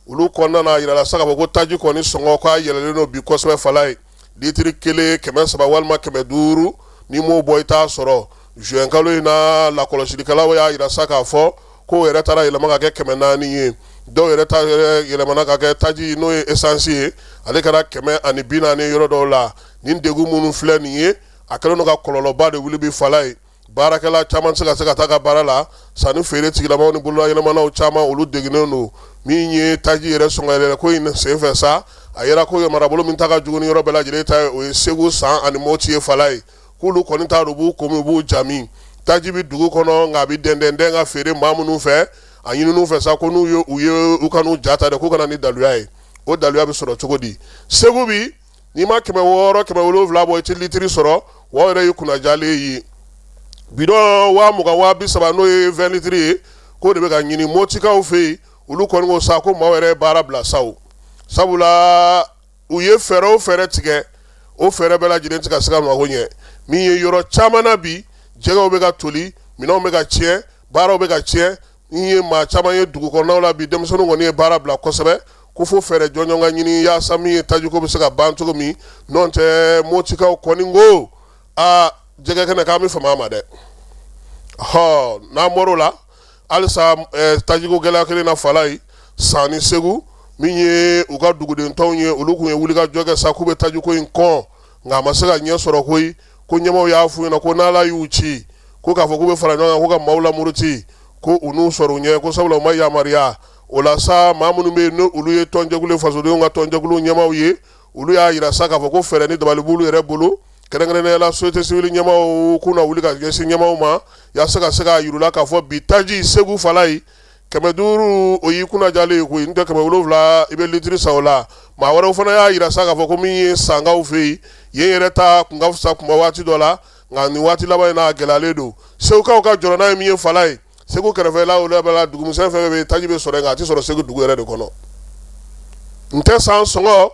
olu kɔnɔna na, a yirala sa k'a fɔ ko taji kɔni sɔngɔ k'a yɛlɛlen don bi kosɛbɛ, Falaye. Litiri kelen 300 walima 500, n'i m'o bɔ i t'a sɔrɔ. Juin kalo in na, lakɔlɔsilikɛlaw y'a yira sa k'a fɔ k'o yɛrɛ taara yɛlɛma ka kɛ 400 ye. Dɔw yɛrɛ ta yɛlɛmana ka kɛ taji, n'o ye esansi ye, ale kɛra 140 yɔrɔ dɔw la. Nin degun minnu filɛ nin ye, a kɛlen don ka kɔlɔlɔba de wuli bi, Falaye. Baarakɛla caman tɛ se ka se ka taa ka baara la, sanni feere tigilamaw ni bololayɛlɛmanaw caman, olu degunnen don. Min ye taji yɛrɛ sɔngɔ yɛlɛ ko in senfɛ sa, a yɛrɛ ko marabolo min ta ka jugu ni yɔrɔ bɛɛ lajɛlen ta ye, o ye Segu, San ani Moti ye, Falaye. K'olu kɔni t'a dɔn u b'u ko min, u b'u jami. Taji bɛ dugu kɔnɔ, nka a bɛ dɛndɛndɛn ka feere maa minnu fɛ, a ɲinin'u fɛ sa ko n'u ye u ye u kan'u ja ta dɛ, k'u ka na ni daluya ye. O daluya bɛ sɔrɔ cogo di? Segu bi, n'i ma 600, 700 bɔ, i tɛ litiri sɔrɔ. Wa yɛrɛ y'i kunnajalen ye, bidɔn 20,000, 30,000, n'o ye 20 litiri ye, k'o de bɛ ka ɲini Motikaw fɛ yen. Olu kɔni ko sa ko maaw yɛrɛ ye baara bila sa, sabula u ye fɛɛrɛ o fɛɛrɛ tigɛ, o fɛɛrɛ bɛɛ lajɛlen tɛ ka se ka mago ɲɛ. Min ye yɔrɔ caman na bi, jɛgɛw bɛ ka toli, minɛnw bɛ ka tiɲɛ, baaraw bɛ ka tiɲɛ. Ni ye maa caman ye dugu kɔnɔnaw la bi, denmisɛnninw kɔni ye baara bila kosɛbɛ, ko fo fɛɛrɛ jɔnjɔn ka ɲini yaasa min ye tajiko bɛ se ka ban cogo min. N'o tɛ, Motikaw kɔni ko aa jɛgɛ kɛnɛ k'an bɛ fama a ma dɛ. Hɔ, n'an bɔr'o la, halisa tajiko gɛlɛya kelen na, Falaye, San ni Segu, Min ye u ka duguden tɔnw ye, olu tun ye wulikajɔ kɛ sa k'u bɛ tajiko in kɔn, nka a ma se ka ɲɛ sɔrɔ koyi. Ko ɲɛmaaw y'a f'u ɲɛna ko n'Ala y'u ci, ko k'a fɔ k'u bɛ fara ɲɔgɔn kan ko ka maaw lamuruti, ko u n'u sɔrɔ u ɲɛ, ko sabula u ma yamaruya o la sa. Maa minnu bɛ yen n'olu ye tɔnjɛkulu fasodenw ka tɔnjɛkulu ɲɛmaaw ye, olu y'a jira sa k'a fɔ ko fɛɛrɛ ni dabali b'olu yɛrɛ bolo, kɛrɛnkɛrɛnnenya la société civile ɲɛmaaw, k'u na wuli ka ɲɛsin ɲɛmaaw ma yaasa ka se k'a yir'u la k'a fɔ bi taji Segu Falayi 500, o y'i kunnajalen ye koyi, n'o tɛ 700 i bɛ litiri san o la. Maa wɛrɛw fana y'a jira sa k'a fɔ ko min ye Sankaw fɛ yen, yen yɛrɛ ta kun ka fisa kuma waati dɔ la, nka nin waati laban in na a gɛlɛyalen don. Segukaw ka jɔrɔna ye min ye Falayi, Segu kɛrɛfɛla olu bɛɛ la, dugumisɛn fɛn fɛn bɛ yen, taji bɛ sɔrɔ yen, nka a tɛ sɔrɔ Segu dugu yɛrɛ de kɔnɔ. N tɛ san sɔngɔ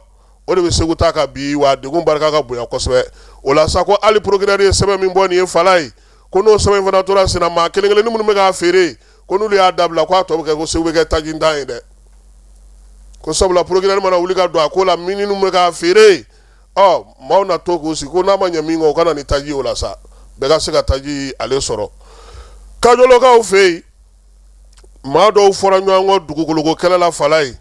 o de bɛ Segu ta kan bi, wa degun barika ka bonya kosɛbɛ. O la sa, ko hali procureur ye sɛbɛn min bɔ nin ye Falayi, ko n'o sɛbɛn in fana tora senna, maa kelen kelennin minnu bɛ k'a feere, ko n'olu y'a dabila, ko a tɔ bɛ kɛ ko Segu bɛ kɛ tajintan ye dɛ. Ko sabula procureur mana wuli ka don a ko la, minnu bɛ k'a feere, ɔ maaw na to k'u sigi ko n'a ma ɲɛ min kɔ, o ka na ni taji o la sa, bɛɛ ka se ka taji ale sɔrɔ. Kajolokaw fɛ yen, maa dɔw fɔra ɲɔgɔn kɔ dugukoloko kɛlɛ la Falayi.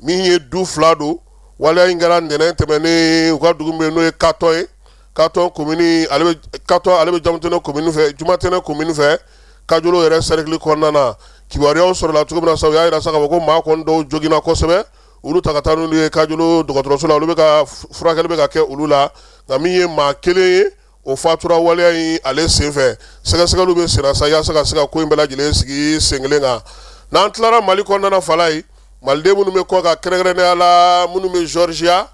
Min ye du fila don, waleya in kɛra ntɛnɛn tɛmɛnen u ka dugu min bɛ yen n'o ye Katɔn ye, Katɔn komini ale bɛ Katɔn, ale bɛ Jamatɛnɛ komini fɛ, Jumatɛnɛ komini fɛ, Kajolo yɛrɛ sɛrikili kɔnɔna na. Kibaruyaw sɔrɔla cogo min na sa, u y'a jira sa k'a fɔ ko maa kɔni dɔw joginna kosɛbɛ, olu ta ka taa n'olu ye Kajolo dɔgɔtɔrɔso la, olu bɛ ka furakɛli bɛ ka kɛ olu la. Nka min ye maa kelen ye, o fatura waleya in ale senfɛ. Sɛgɛsɛgɛliw bɛ senna sa yaasa ka se ka ko in bɛɛ lajɛlen sigi sen kelen kan. N'an tilara Mali kɔnɔna na Falayi, maliden minnu bɛ kɔkan, kɛrɛnkɛrɛnnenya la minnu bɛ Georgia,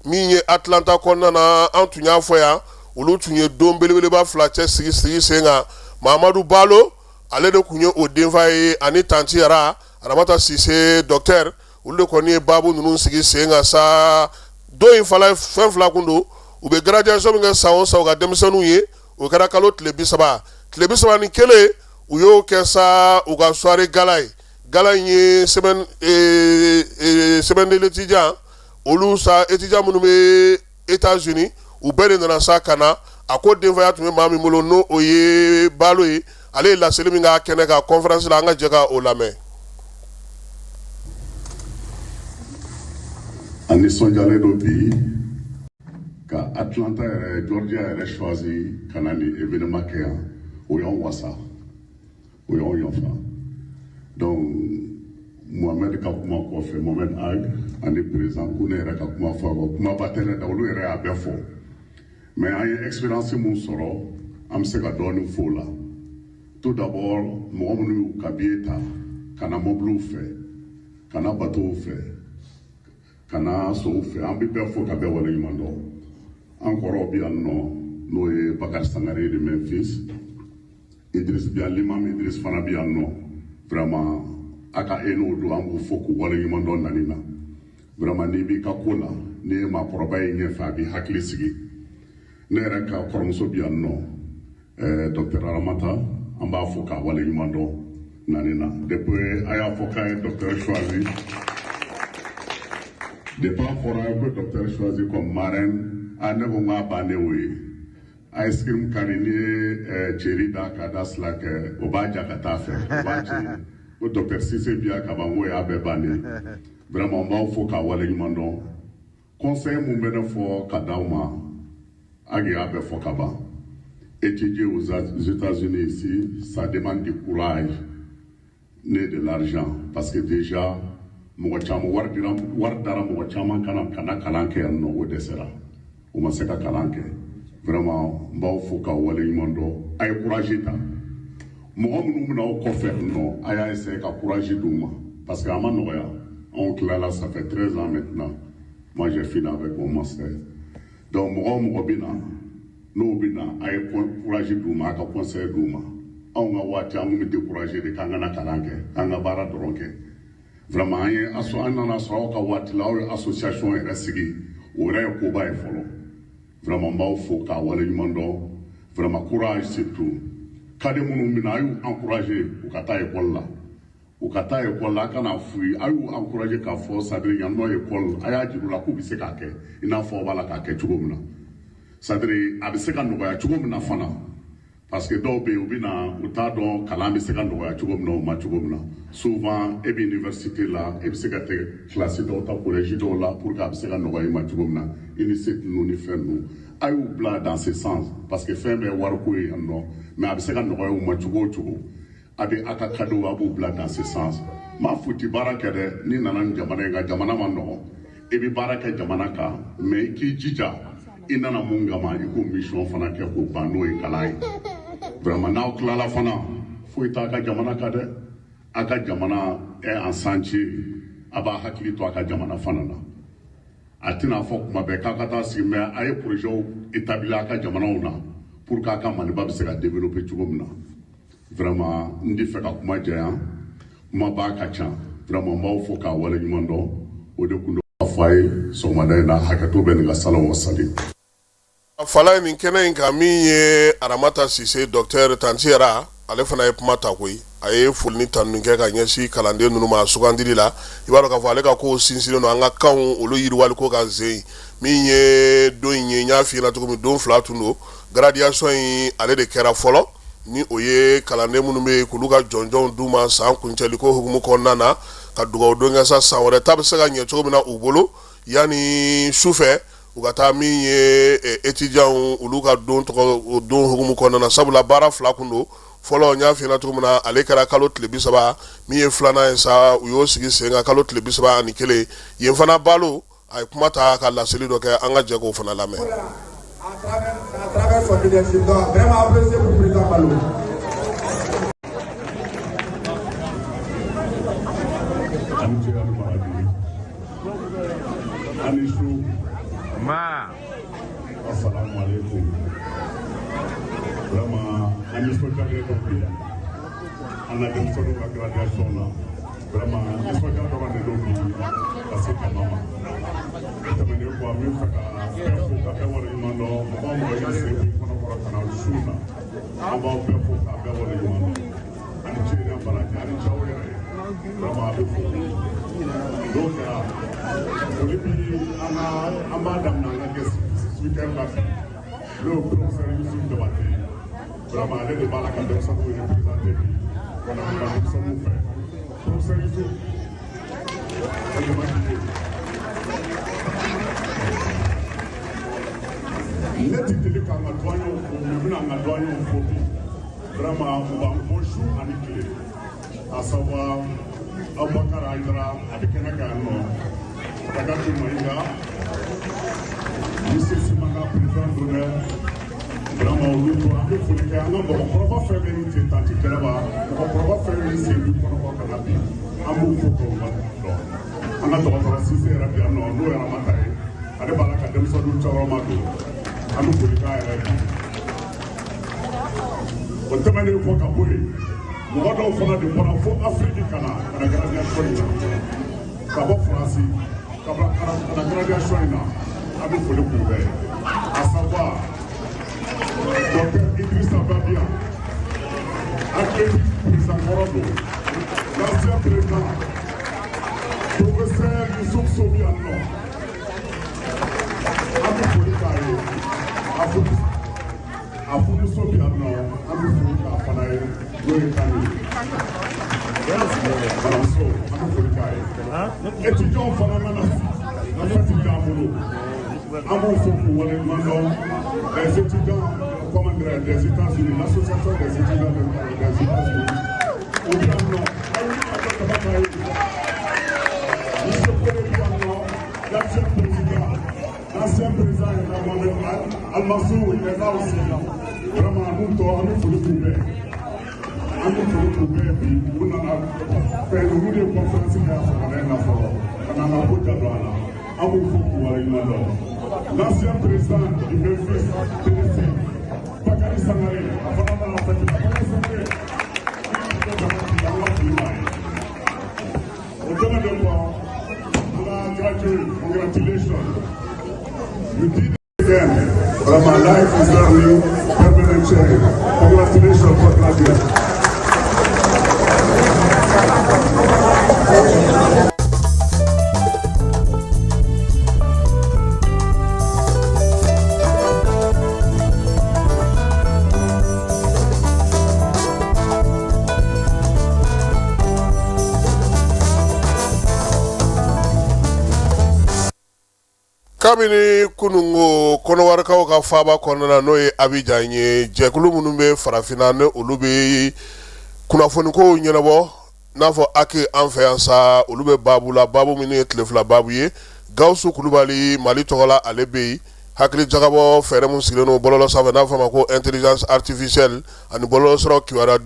min ye Atlanta kɔnɔna na, an tun y'a fɔ yan, olu tun ye don belebeleba fila cɛ sigi sigi sen kan. Mamadu Balo, ale de tun ye o denfa ye, ani tanti yɛrɛ Aramata Sise docteur, olu de kɔni ye baabu ninnu sigi sen kan sa. Don in Falayi, fɛn fila kun don. U bɛ graduation min kɛ san o san u ka denmisɛnninw ye, o kɛra kalo tile 30, tile 31, u y'o kɛ sa u ka soirée gala ye. Gala in ye semaine de l'étudiant, olu sa étudiant minnu bɛ États-Unis, u bɛɛ de nana sa ka na. A ko denfaya tun bɛ maa min bolo, n'o o ye Balo ye, ale ye laseli min k'a kɛnɛ kan conférence la, an ka jɛ ka o lamɛn. An nisɔndiyalen don bi ka Atlanta yɛrɛ, Georgia yɛrɛ choisi ka na nin événement kɛ yan. O y'anw wasa, o y'anw yafa. Donc Mohamed ka kuma kɔfɛ, Mohamed Ag ani président Kone yɛrɛ ka kuma fɔ, kumaba tɛ ne da, olu yɛrɛ y'a bɛɛ fɔ. Mais an ye expérience mun sɔrɔ, an bɛ se ka dɔɔnin fɔ o la. Tout d'abord, mɔgɔ minnu y'u ka billet ta ka na mobiliw fɛ, ka na batow fɛ, ka na sow fɛ, an bɛ bɛɛ fo ka bɛɛ waleɲuman dɔn. An kɔrɔw bɛ yan nɔ, n'o ye Bakari Sangare de Memphis, Idriss bi yan, l'imam Idriss fana bɛ yan nɔ. Vraiment, a ka e n'o don, an b'u fo k'u waleɲuman dɔn nani na. Vraiment, n'i b'i ka ko la, n'i ye maakɔrɔba ye ɲɛfɛ, a b'i hakili sigi. Ne yɛrɛ ka kɔrɔmuso bɛ yan nɔ, docteur Aramata, an b'a fo k'a waleɲuman dɔn nani na. Depuis a y'a fɔ k'a ye docteur choisi, depuis a fɔra ko docteur choisi comme marraine, a ne ko n k'a bannen o ye. Ice cream kari, n'i ye ceri da k'a da sila kɛ, o b'a ja ka taa fɛ, o b'a ci ko docteur Sise bi yan ka ban, k'o y'a bɛɛ bannen. Vraiment, n b'aw fo k'a waleɲuman dɔn. Conseil mun bɛ ne fɔ ka d'aw ma, a y'a bɛɛ fɔ ka ban. Étudier aux États-Unis ici, ça demande du courage ni de l'argent, parce que déjà mɔgɔ caman wari dira, wari dara mɔgɔ caman kana ka na kalan kɛ yan nɔ, o dɛsɛra, u ma se ka kalan kɛ. Vraiment, n b'aw fo k'aw waleɲuman dɔn. A ye courage ta. Mɔgɔ minnu bɛna aw kɔfɛ nɔ, a y'a essayer ka courage d'u ma, parce que a ma nɔgɔya. Anw tilala, ça fait 13 ans maintenant, moi j'ai fini avec mon master. Donc mɔgɔ o mɔgɔ bɛ na, n'o bɛ na, a ye courage d'u ma, a ka conseil d'u ma. Anw ka waati, an kun bɛ décourager de k'an kana kalan kɛ, k'an ka baara dɔrɔn kɛ. Vraiment, an ye asso, an nana sɔrɔ aw ka waati la, aw ye association yɛrɛ sigi, o yɛrɛ ye koba ye fɔlɔ. Vraiment, n b'aw fo k'a waleɲuman dɔn. Vraiment, courage surtout. Cadet minnu bɛ na, a y'u encourager u ka taa école la, u ka taa école la. A kana f'u ye, a y'u encourager k'a fɔ, c'est à dire yan nɔ école, a y'a jira u la k'u bɛ se k'a kɛ i n'a fɔ aw b'a la k'a kɛ cogo min na, c'est à dire a bɛ se ka nɔgɔya cogo min na fana. Parce que dɔw bɛ yen, u bɛ na, u t'a dɔn kalan bɛ se ka nɔgɔya cogo min na u ma cogo min na. Souvent e bɛ université la, e bɛ se ka tɛ classe dɔw ta collège dɔw la pour que a bɛ se ka nɔgɔya i ma cogo min na, INUSEC ninnu ni fɛn ninnu, a y'u bila dans ce sens, parce que fɛn bɛɛ wariko ye yan nɔ. Mais a bɛ se ka nɔgɔya u ma cogo o cogo, a bɛ a ka cadeau, a b'u bila dans ce sens. N m'a fɔ ti baara kɛ dɛ. N'i nana nin jamana in kan, jamana ma nɔgɔn, i bɛ baara kɛ jamana kan, mais i k'i jija, i nana mun kama, i k'o mission fana kɛ k'o ban, n'o ye kalan ye. Vraiment, n'aw tilala fana, foyi t'a ka jamana kan dɛ. A ka jamana est en chantier, a b'a hakili to a ka jamana fana na. A tɛna fɔ kuma bɛɛ k'a ka taa sigi, mais a ye projet établi a ka jamanaw na pour que a ka Maliba bɛ se ka développer cogo min na. Vraiment, n tɛ fɛ ka kuma janya, kuma b'a ka ca. Vraiment, n b'aw fo k'a waleɲuman dɔn. O de kun don a fɔ a ye sɔgɔmada in na. Hakɛto bɛ nin ka salon wa sali. Fala nin kɛnɛ in kan, min ye Aramata Sise, docteur tanti yɛrɛ, ale fana ye kuma ta koyi. A ye foli ni tanuni kɛ ka ɲɛsin kalanden ninnu ma sugandili la. I b'a dɔn k'a fɔ ale ka ko sinsinnen don an ka kanw olu yiriwali ko kan zen. Min ye don in ye, n y'a f'i ɲɛna cogo min, don fila tun don. Graduation in, ale de kɛra fɔlɔ, ni o ye kalanden minnu bɛ yen k'olu ka jɔnjɔnw d'u ma san kuncɛli ko hukumu kɔnɔna na, ka dugawu don kɛ sa, san wɛrɛ ta bɛ se ka ɲɛ cogo min na u bolo. Yanni sufɛ u ka taa min ye étudiants olu ka don tɔgɔ don hukumu kɔnɔna na, sabula baara fila kun don. Fɔlɔ, n y'a f'i ɲɛna cogo min na, ale kɛra kalo tile 30. Min ye filanan ye sa, u y'o sigi sen kan kalo tile 31. Yen fana, balo a ye kuma ta ka laseli dɔ kɛ, an ka jɛ k'o fana lamɛn. À travers son leadership. Donc, vraiment apprécié pour président Balo. Ani ce, ani baraji, ani su. Ma. Assalamu alaikum. Vraiment, an nisɔndiyalen don bi an ka denmisɛnninw ka graduation na. Vraiment, nisɔndiya dɔrɔn de don bi ka se jama ma. O tɛmɛnen kɔ, an bɛ fɛ ka bɛɛ fo ka bɛɛ waleɲuman dɔn. Mɔgɔ o mɔgɔ y'i sen bɔ i kɔnɔkɔrɔ ka na su na, an b'aw bɛɛ fo k'a bɛɛ waleɲuman dɔn. Ani ce ni baraji, ani cɛw yɛrɛ ye. Vraiment, a bɛ fo n'o kɛra, foli bi an ka, an b'a daminɛ an ka guest speaker la bi, n'o ye professeur Youssouf Diabaté ye. Vraiment, ale de b'a la ka denmisɛnninw représenter bi ka na kuma denmisɛnninw fɛ. Professeur Youssouf, o jama k'i ye. Ne ti deli k'an ka doyenw fo, mais n bɛna an ka doyenw fo bi. Vraiment, u b'an kɔ su ani tile, à savoir Abubakar Aïdara, a bɛ kɛnɛ kan yan nɔ, Dagatu Mayiga, Monsieur Simanga, président d'honneur. Vraiment, olu to an bɛ foli kɛ an ka mɔgɔkɔrɔba fɛn fɛn ni ten tanti Jɛnɛba, mɔgɔkɔrɔba fɛn fɛn sen b'i kɔnɔbɔ ka na bi, an b'u fo k'u dɔn. An ka dɔgɔtɔrɔ Sise yɛrɛ bi yan nɔ, n'o ye Aramata ye, ale b'a la ka denmisɛnninw cɛkɔrɔba don, an bɛ foli k'a yɛrɛ bi. O tɛmɛnen kɔ ka bɔ yen, mɔgɔ dɔw fana de bɔra fo Afiriki ka na graduation in na, ka bɔ Faransi ka na graduation in na, an bɛ foli k'u bɛɛ ye, à savoir docteur Idrissa Babian, athlétique président kɔrɔ don, l'ancien président professeur Youssouf Sobi yan nɔ, an bɛ foli k'a ye. A furumuso bɛ yan nɔ, an bɛ foli k'a fana ye, n'o ye kan ye, baramuso, an bɛ foli k'a ye. Étudiants fana mana fɛti k'an bolo, an b'u fo k'u waleɲuman dɔn. Les étudiants, comment dirais, des États-Unis, l'association des étudiants des États-Unis, o bɛ yan nɔ, a ye wuli ka jɔ kaba k'a ye. Monsieur Kone bɛ yan nɔ, l'ancien président, l'ancien président est là, Mohamed Almassou, il est là aussi. Vraiment, nous tɔ, an bɛ foli k'u bɛɛ, an bɛ foli k'u bɛɛ bi. U nana fɛn, olu de ye conférence kɛ sɔgɔmada in na fɔlɔ ka na an ka ko ja don an na, an b'u fo k'u waleɲuman dɔn. L'ancien président du Memphis, Tennessee, Bakary Sangare, a fana nana fɛn, Bakary Sangare, an ka foli b'a ye. O tɛmɛnen kɔ, an ka graduate, congratulations. You did it again. Vraiment, life is learning, permanent change. Congratulations for graduate. Kabini kununko Kɔnɔwarikaw ka faaba kɔnɔna na, n'o ye Abijan ye, jɛkulu minnu bɛ farafinna ni olu bɛ kunnafonikow ɲɛnabɔ n'a fɔ HAC an fɛ yan sa, olu bɛ baabu la, baabu min ye tile 2 baabu ye. Gawusu Kulubali, Mali tɔgɔ la, ale bɛ yen. Hakili jagabɔ fɛɛrɛ min sigilen don bɔlɔlɔ sanfɛ n'a fɔ a ma ko intelligence artificielle ani bɔlɔlɔsiraw kibaruya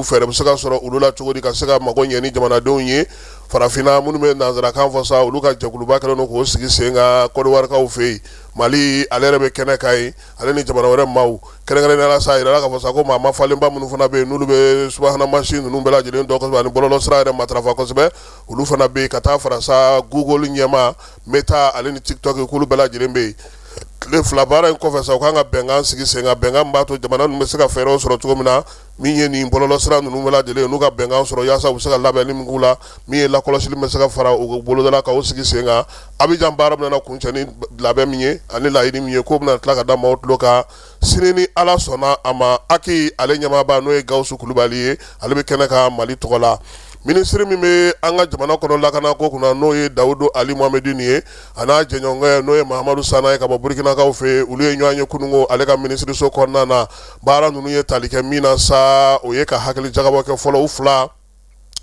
fɛɛrɛ bɛ se ka sɔrɔ olu la cogo di ka se ka mago ɲɛ ni jamanadenw ye farafinna minnu bɛ nansarakan fɔ sa, olu ka jɛkuluba kɛlen don k'o sigi sen kan Kɔdiwarikaw fɛ yen. Mali, ale yɛrɛ bɛ kɛnɛ kan yen, ale ni jamana wɛrɛ maaw kɛrɛnkɛrɛnnenya la sa. A yirala k'a fɔ sa ko maa mafalenba minnu fana bɛ yen, n'olu bɛ subahana mansin ninnu bɛɛ lajɛlen dɔn kosɛbɛ ani bɔlɔlɔsira yɛrɛ matarafa kosɛbɛ, olu fana bɛ yen, ka taa fara sa Google ɲɛmaa, Meta, ale ni TikTok, k'olu bɛɛ lajɛlen bɛ yen. Tile 2 baara in kɔfɛ sa, u kan ka bɛnkan sigi sen kan, bɛnkan min b'a to jamana ninnu bɛ se ka fɛɛrɛw sɔrɔ cogo min na, min ye nin bɔlɔlɔsira ninnu bɛɛ lajɛlen, n'u ka bɛnkan sɔrɔ yaasa u bɛ se ka labɛnni min k'u la, min ye lakɔlɔsili bɛ se ka fara u bolodala ka o sigi sen kan. Abijan baara bɛna kuncɛ ni labɛn min ye ani laɲini min ye, k'o bɛna tila ka da maaw tulo kan sini ni Ala sɔnna a ma. HAC ale ɲɛmaaba, n'o ye Gawusu Kulubali ye, ale bɛ kɛnɛ kan Mali tɔgɔ la. Minisiri min bɛ an ka jamana kɔnɔ lakanako kunna, n'o ye Dawudu Ali Mohamedini ye, a n'a jɛɲɔgɔnkɛ, n'o ye Mahamadu Sana ye ka bɔ Burukinakaw fɛ yen, olu ye ɲɔgɔn ye kununko ale ka minisiriso kɔnɔna na. Baara ninnu ye tali kɛ min na sa, o ye ka hakili jagabɔ kɛ fɔlɔ, u fila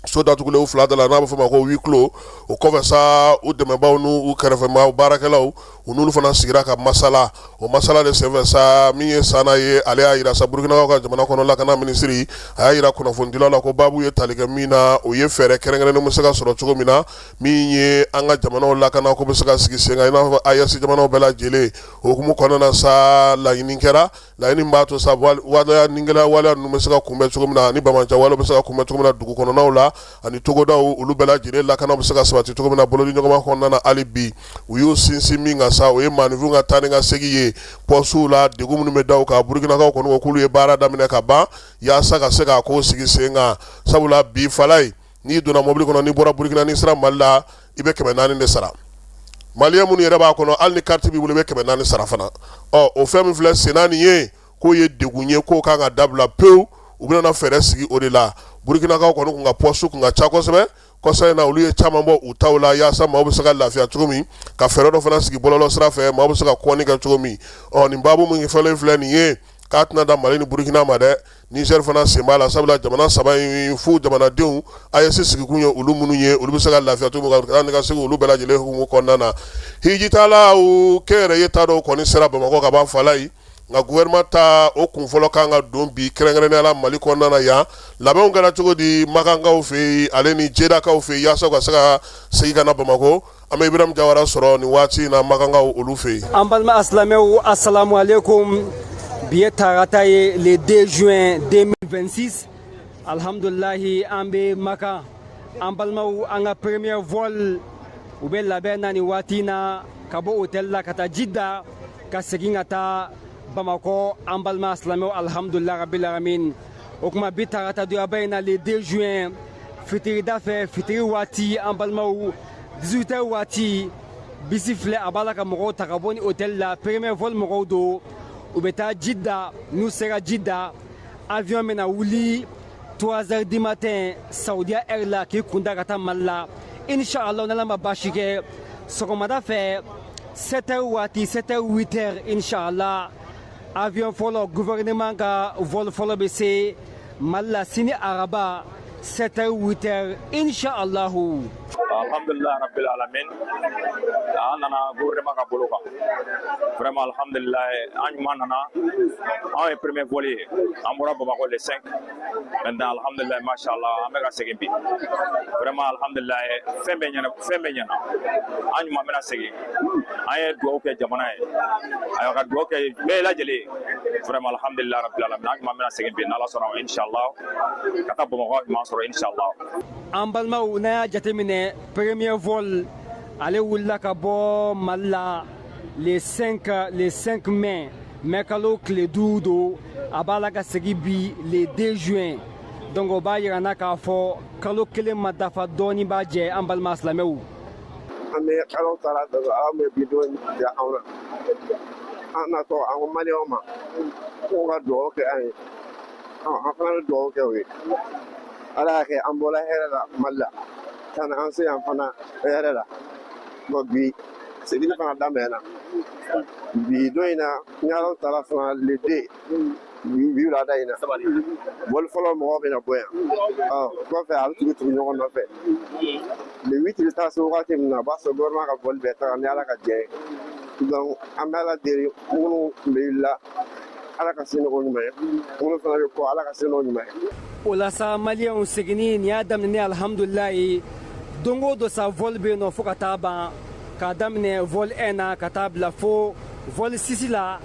so datugulen, u fila da la, n'a bɛ fɔ o ma ko huis clos. O kɔfɛ sa, u dɛmɛbaaw n'u kɛrɛfɛmaaw, baarakɛlaw, u n'olu fana sigira ka masala. O masala de senfɛ sa, min ye Sana ye, ale y'a jira sa, Burukinakaw ka jamana kɔnɔ lakana minisiri, a y'a jira kunnafonidilaw la ko baabu ye tali kɛ min na, o ye fɛɛrɛ kɛrɛnkɛrɛnnen bɛ se ka sɔrɔ cogo min na, min ye an ka jamanaw lakana ko bɛ se ka sigi sen kan, i n'a fɔ AES jamanaw bɛɛ lajɛlen. O hukumu kɔnɔna na sa, laɲini kɛra, laɲini b'a to sa waleya ni gɛlɛya waleya ninnu bɛ se ka kunbɛn cogo min na, ani banbaanci walew bɛ se ka kunbɛn cogo min na dugu kɔnɔnaw la ani togodaw, olu bɛɛ lajɛlen lakana bɛ se ka sabati cogo min na bolodiɲɔgɔnma kɔnɔna na. Hali bi, u y'u sinsin min kan sa, o ye maaninfinw ka taa ni ka segin ye pɔsiw la, degun minnu bɛ da u kan. Burukinakaw kɔni ko k'olu ye baara daminɛ ka ban yaasa ka se k'a ko sigi sen kan, sabula bi fala ye, n'i donna mobili kɔnɔ, n'i bɔra Burukina, n'i sera Mali la, i bɛ 400 de sara. Maliyɛn minnu yɛrɛ b'a kɔnɔ, hali ni carte b'i bolo, i bɛ 400 sara fana. Ɔ, o fɛn min filɛ senna nin ye, k'o ye degun ye, k'o kan ka dabila pewu. U bɛna fɛɛrɛ sigi o de la. Burukinakaw kɔni kun ka pɔsi kun ka ca kosɛbɛ. Kɔsa in na, olu ye caman bɔ u taw la yaasa maaw bɛ se ka lafiya cogo min, ka fɛɛrɛ dɔ fana sigi bɔlɔlɔ sira fɛ, maaw bɛ se ka kɔnni kɛ cogo min. Ɔ, nin baabu min fɔlen filɛ nin ye, k'a tɛna dan Mali ni Burukina ma dɛ, Niger fana sen b'a la, sabula jamana saba in fu jamanadenw, AES sigikun ye olu minnu ye, olu bɛ se ka lafiya cogo min ka taa ni ka segin olu bɛɛ lajɛlen hukumu kɔnɔna na. Hijitalaw kɛnyɛrɛye ta dɔw kɔni sera Bamakɔ ka ban fala ye, nka gouvernement ta o kun fɔlɔ kan ka don bi, kɛrɛnkɛrɛnnenya la Mali kɔnɔna na yan. Labɛnw kɛra cogo di Makankaw fɛ yen, ale ni Jedakaw fɛ yen, yaasa u ka se ka segin ka na Bamakɔ? An bɛ Ibrahim Jawara sɔrɔ nin waati in na Makankaw olu fɛ yen. An balima asilamɛw, asalamu aleykum. Bi ye tarata ye, le 2 juin 2026. Alhamdulilahi, an bɛ Makan. An balimaw, an ka premier vol, u bɛ labɛn na nin waati na ka bɔ hôtel la ka taa Jida, ka segin ka taa Bamakɔ. An balima silamɛw, alhamdulilahi rabil alamin. O kuma, bi tarata doyaba in na, le 2 juin, fitirida fɛ, fitiri waati, an balimaw, 18 heures waati, bisi filɛ, a b'a la ka mɔgɔw ta ka bɔ ni hôtel la. Premier vol mɔgɔw don, u bɛ taa Jida. N'u sera Jida, avion bɛna wuli 3 heures du matin Saudiya heure la, k'i kunda ka taa Mali la, inshallah, n'Ala ma baasi kɛ. Sɔgɔmada fɛ, 7 heures waati, 7 heures, 8 heures, inshallah, avion fɔlɔ, gouvernement ka vol fɔlɔ bɛ se Mali la sini araba, 7 heures, 8 heures, inshallah. Alhamdulillah rabbil alamin. An nana gouvernement ka bolo kan. Vraiment, alhamdulillah, an ɲuman nana. Anw ye premier vol ye. An bɔra Bamakɔ le 5. Maintenant, alhamdulillah, mashallah, an bɛ ka segin bi. Vraiment, alhamdulillah, fɛn bɛɛ ɲɛna, fɛn bɛɛ ɲɛna. An ɲuman bɛna segin. An ye dugawu kɛ jamana ye. Ayiwa, ka dugawu kɛ bɛɛ lajɛlen ye. Vraiment, alhamdulillah rabbil alamin. An ɲuman bɛna segin bi n'Ala sɔnna, inshallah. Ka taa Bamakɔ ɲuman sɔrɔ, inshallah. An balimaw, n'a y'a jateminɛ, premier vol ale wulila ka bɔ Mali la le 5, le 5 mai, mai kalo tile 5 don. A b'a la ka segin bi, le 2 juin. Donc o b'a yira n na k'a fɔ kalo kelen ma dafa, dɔɔni b'a jɛ, an balima silamɛw. An bɛ Ala taala dɔn, Ala bɛ bi don diya anw na. An natɔ, an ko maliyɛnw ma k'u ka dugawu kɛ an ye, an fana bɛ dugawu kɛ u ye. Ala y'a kɛ, an bɔra hɛrɛ la Mali la ka na an se yan fana hɛrɛ la. Bon, bi Seginni fana daminɛna bi don in na. Ni Ala taala fana, le 2, bi wulada in na, vol fɔlɔ mɔgɔw bɛna bɔ yan. Ɔ kɔfɛ, a bɛ tugu tugu ɲɔgɔn nɔfɛ. Le 8 bɛ taa se wagati min na, o b'a sɔrɔ gouvernement ka vol bɛɛ taga, ni Ala ka jɛ ye. Donc an bɛ Ala deli, minnu tun bɛ la, Ala ka se nɔgɔ ɲuman ye, minnu fana bɛ kɔ, Ala ka se nɔgɔ ɲuman ye. O la sa, maliyɛnw, seginni nin y'a daminɛ alhamdulilayi. Don o don sa, vol bɛ yen nɔ fo ka taa ban, k'a daminɛ vol 1 na ka taa bila fo vol 6 la.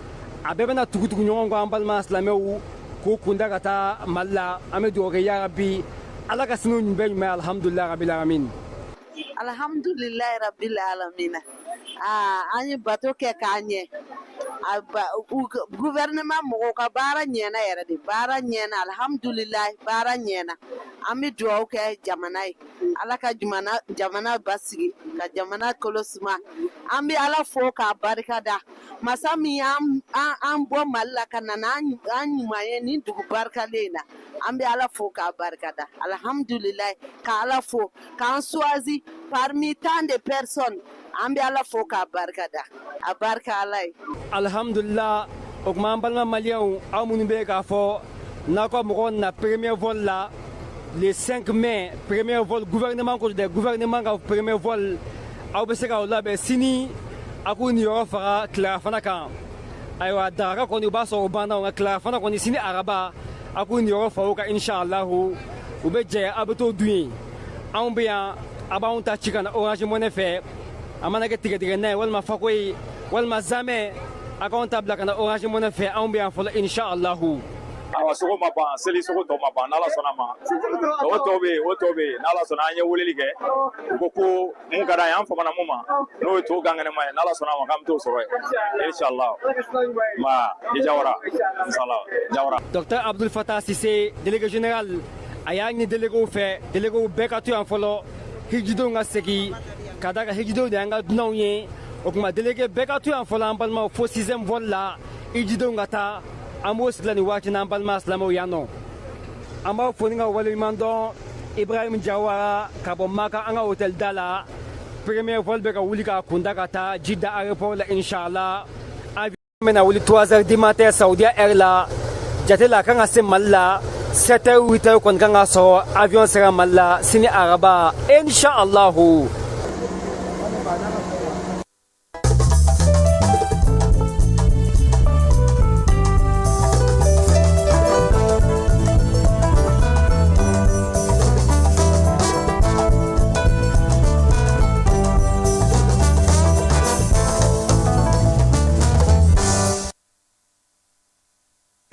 A bɛɛ bɛna tugutugu ɲɔgɔn kɔ, an balima silamɛw k'u kunda ka taa Mali la. An bɛ dugawu kɛ, yarabi Ala ka sini bɛɛ ɲuman ye. Alhamdulilayi rabil alamin. Alhamdulilayi rabil alamina. Aa, an ye bato kɛ k'a ɲɛ. Gouvernement mɔgɔw ka baara ɲɛna yɛrɛ de, baara ɲɛna, alhamdulilayi, baara ɲɛna. An bɛ dugawu kɛ jamana ye, Ala ka jamana jamana basigi, ka jamana kolo suma. An bɛ Ala fo k'a barika da, masa min y'an an bɔ Mali la ka na n'an ɲuman ye nin dugu barikalen in na. An bɛ Ala fo k'a barika da, alhamdulilayi, ka Ala fo k'an choisi parmi tant de personnes. An bɛ Ala fo k'a barika da, a barika Ala ye. Alhamdulila. O tuma, an balima maliyɛnw, aw minnu bɛ k'a fɔ n'aw ka mɔgɔw na premier vol la le 5 mai, premier vol gouvernement ko dɛ, gouvernement ka premier vol, aw bɛ se k'aw labɛn sini, a k'u niyɔrɔ faga tilarafana kan. Ayiwa, daraka kɔni, u b'a sɔrɔ o banna, nka tilarafana kɔni, sini araba, a k'u niyɔrɔ fa o kan, inshallahu. U bɛ jɛ, aw bɛ t'o dun yen. Anw bɛ yan, a b'anw ta ci ka na Orange Money fɛ. A mana kɛ tigɛdigɛna ye, walima fako ye, walima zamɛ, a k'anw ta bila ka na Orange Money fɛ. Anw bɛ yan fɔlɔ, inshallahu. Awa, sogo ma ban, seli sogo tɔ ma ban, n'Ala sɔnna ma. O tɔ bɛ yen, o tɔ bɛ yen, n'Ala sɔnna. An ye weleli kɛ, u ko ko mun ka d'an ye, an famana mun ma, n'o ye to gankɛnɛma ye. N'Ala sɔnna ma, k'an bɛ t'o sɔrɔ yen, inshallah. Ma i Jawara, inshallah, Jawara. Docteur Abdul Fattah Sise, délégué général, a y'a ɲini déléguéw fɛ, déléguéw bɛɛ ka to yan fɔlɔ, hijidenw ka segin, ka da kan hijidenw de y'an ka dunanw ye. O tuma, délégué bɛɛ ka to yan fɔlɔ, an balimaw, fo sixième vol la, hijidenw ka taa. An b'o sigi la nin waati n'an balima silamɛw yan nɔ. An b'aw fo ni ka waleɲuman dɔn. Ibrahim Jawara ka bɔ Maka, an ka hôtel da la. Premier vol bɛ ka wuli k'a kunda ka taa Jida aéroport la, inshallah. Avion bɛna wuli 3 heures du matin Saudiya heure la. Jate la, a kan ka se Mali la 7 heures, 8 heures kɔni kan ka sɔrɔ avion sera Mali la sini araba, inshallah.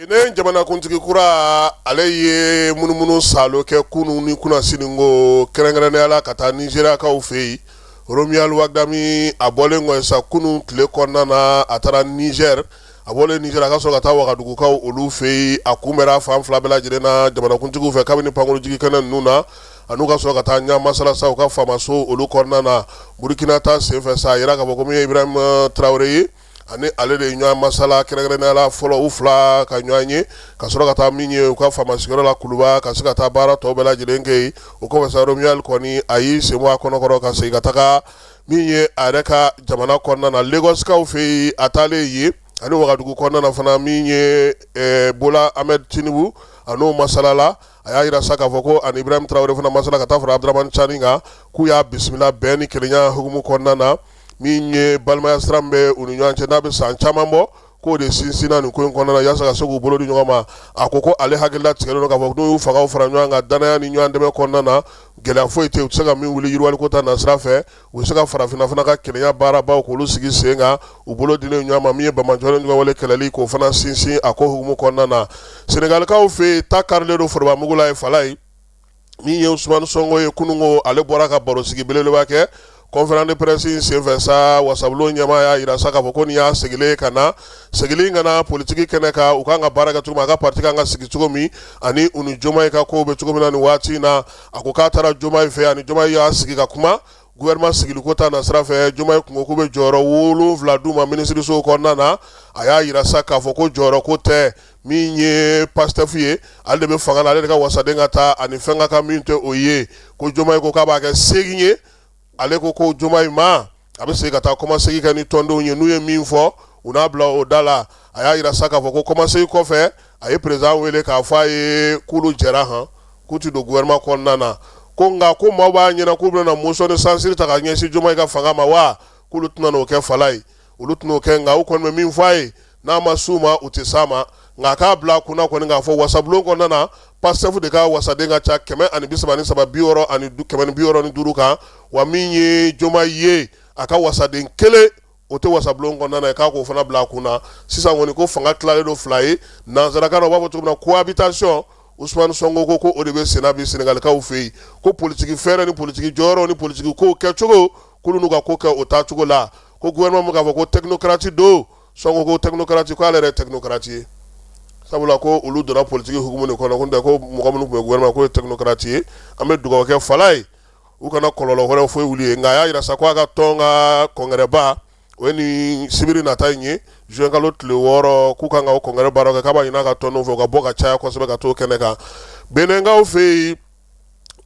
Benin jamanakuntigi kura, ale ye munumunu saalo kɛ kunun ni kunasini ko, kɛrɛnkɛrɛnnenya la ka taa Nizeriyakaw fɛ yen. Romuald Wadagni, a bɔlen kɔ sa kunun tile kɔnɔna na, a taara Nizɛri. A bɔlen Nizɛri, a ka sɔrɔ ka taa Wagadugukaw olu fɛ yen. A kunbɛra fan fila bɛɛ lajɛlen na jamanakuntigiw fɛ kabini pankurunjigin kɛnɛ ninnu na, an'u ka sɔrɔ ka taa ɲɔgɔn masala sa u ka faamaso olu kɔnɔna na. Burukina ta senfɛ sa, a yira k'a fɔ ko min ye Ibrahim Traoré ye, ani ale de ye ɲɔgɔn masala kɛrɛnkɛrɛnnenya la fɔlɔ, u fila ka ɲɔgɔn ye, ka sɔrɔ ka taa min ye u ka faama sigiyɔrɔ la Kuluba, ka se ka taa baara tɔw bɛɛ lajɛlen kɛ yen. O kɔfɛ sa, Romuald kɔni, a y'i sen bɔ a kɔnɔkɔrɔ ka segin ka taga min ye a yɛrɛ ka jamana kɔnɔna na, Lagosikaw fɛ yen. A taalen yen ani Wagadugu kɔnɔna na fana, min ye Bola Ahmed Tinubu, a n'o masalala. A y'a jira sa k'a fɔ ko ani Ibrahim Traoré fana masala, ka taa fara Abdramane Tiani kan, k'u y'a bisimila bɛn ni kelenya hukumu kɔnɔna na. Min ye balimaya sira min bɛ u ni ɲɔgɔn cɛ, n'a bɛ san caman bɔ, k'o de sinsinna nin ko in kɔnɔna na, yaasa ka se k'u bolo di ɲɔgɔn ma. A ko ko ale hakilila tigɛlen don k'a fɔ n'u y'u fangaw fara ɲɔgɔn kan dannaya ni ɲɔgɔn dɛmɛ kɔnɔna na, gɛlɛya foyi tɛ yen u tɛ se ka min wuli yiriwaliko ta nasira fɛ. U bɛ se ka farafinna fana ka kelenya baarabaw k'olu sigi sen kan, u bolo dilen ɲɔgɔn ma. Min ye banbaanciwale juguwale kɛlɛli, k'o fana sinsin a ko hukumu kɔnɔna na. Senegalikaw fɛ yen, ta karilen don forobamugu la ye fala ye. Min ye Usumani Sonko ye, kununko ale bɔra ka barosigi belebeleba kɛ. Conférence de presse in senfɛ sa, wasabulon ɲɛmaa y'a jira sa k'a fɔ ko nin y'a segilen ka na, segilen ka na politiki kɛnɛ kan, u kan ka baara kɛ cogo min, a ka parti kan ka sigi cogo min, ani u ni Jomayi ka kow bɛ cogo min na nin waati in na. A ko k'a taara Jomayi fɛ, ani Jomayi y'a sigi ka kuma gouvernement sigiliko ta nasira fɛ. Jomayi kun ko k'u bɛ jɔyɔrɔ 7 d'u ma minisirisow kɔnɔna na. A y'a jira sa k'a fɔ ko jɔyɔrɔ ko tɛ. Min ye Pastef ye, ale de bɛ fanga la, ale de ka wasaden ka taa ani fɛn ka kan, min tɛ o ye. Ko Jomayi ko k'a b'a kɛ 8 ye. Ale ko ko Jomayi ma A bɛ segin ka taa kɔmasegin kɛ ni tɔndenw ye, n'u ye min fɔ u n'a bila o da la. A y'a jira sa k'a fɔ ko kɔmasegin kɔfɛ, a ye président wele k'a fɔ a ye k'olu jɛra han k'u tɛ don gouvernement kɔnɔna na. Ko nka ko maaw b'a ɲɛna k'u bɛna motion de censure ta ka ɲɛsin Diomaye ka fanga ma wa, k'olu tɛna n'o kɛ Falaye, olu tɛn'o kɛ. Nka u kɔni bɛ min fɔ a ye, n'a ma s'u ma, u tɛ s'a ma. Nka a k'a bila a kunna kɔni k'a fɔ wasabulon kɔnɔna na, Pastef de ka wasaden ka ca 133, 165 kan. Wa min ye Diomaye ye, a ka wasaden kelen o tɛ wasabulon kɔnɔna na, k'a k'o fana bila a kunna. Sisan kɔni ko fanga tilalen don fila ye, nansarakan na u b'a fɔ cogo min na cohabitation. Ousmane Sonko ko ko o de bɛ senna bi Senegalikaw fɛ yen, ko politiki fɛɛrɛ ni politiki jɔyɔrɔ ni politiki kow kɛcogo, k'olu n'u ka ko kɛ o taacogo la. Ko gouvernement k'a fɔ ko technocrate don, Sonko ko technocrate, ko ale yɛrɛ ye technocrate ye, sabula ko olu donna politiki hukumu de kɔnɔ, ko tɛ ko mɔgɔ minnu tun bɛ gouvernement k'o ye technocrate ye. An bɛ dugawu kɛ Falaye, u kana kɔlɔlɔ wɛrɛ foyi wuli ye. Nka a y'a jira sa ko a ka tɔn ka congrès ba, o ye nin sibiri nata in ye, juin kalo tile 6, k'u kan ka o congrès baara kɛ, k'a b'a ɲini a ka tɔndenw fɛ u ka bɔ ka caya kosɛbɛ ka t'o kɛnɛ kan. Benɛnkaw fɛ yen,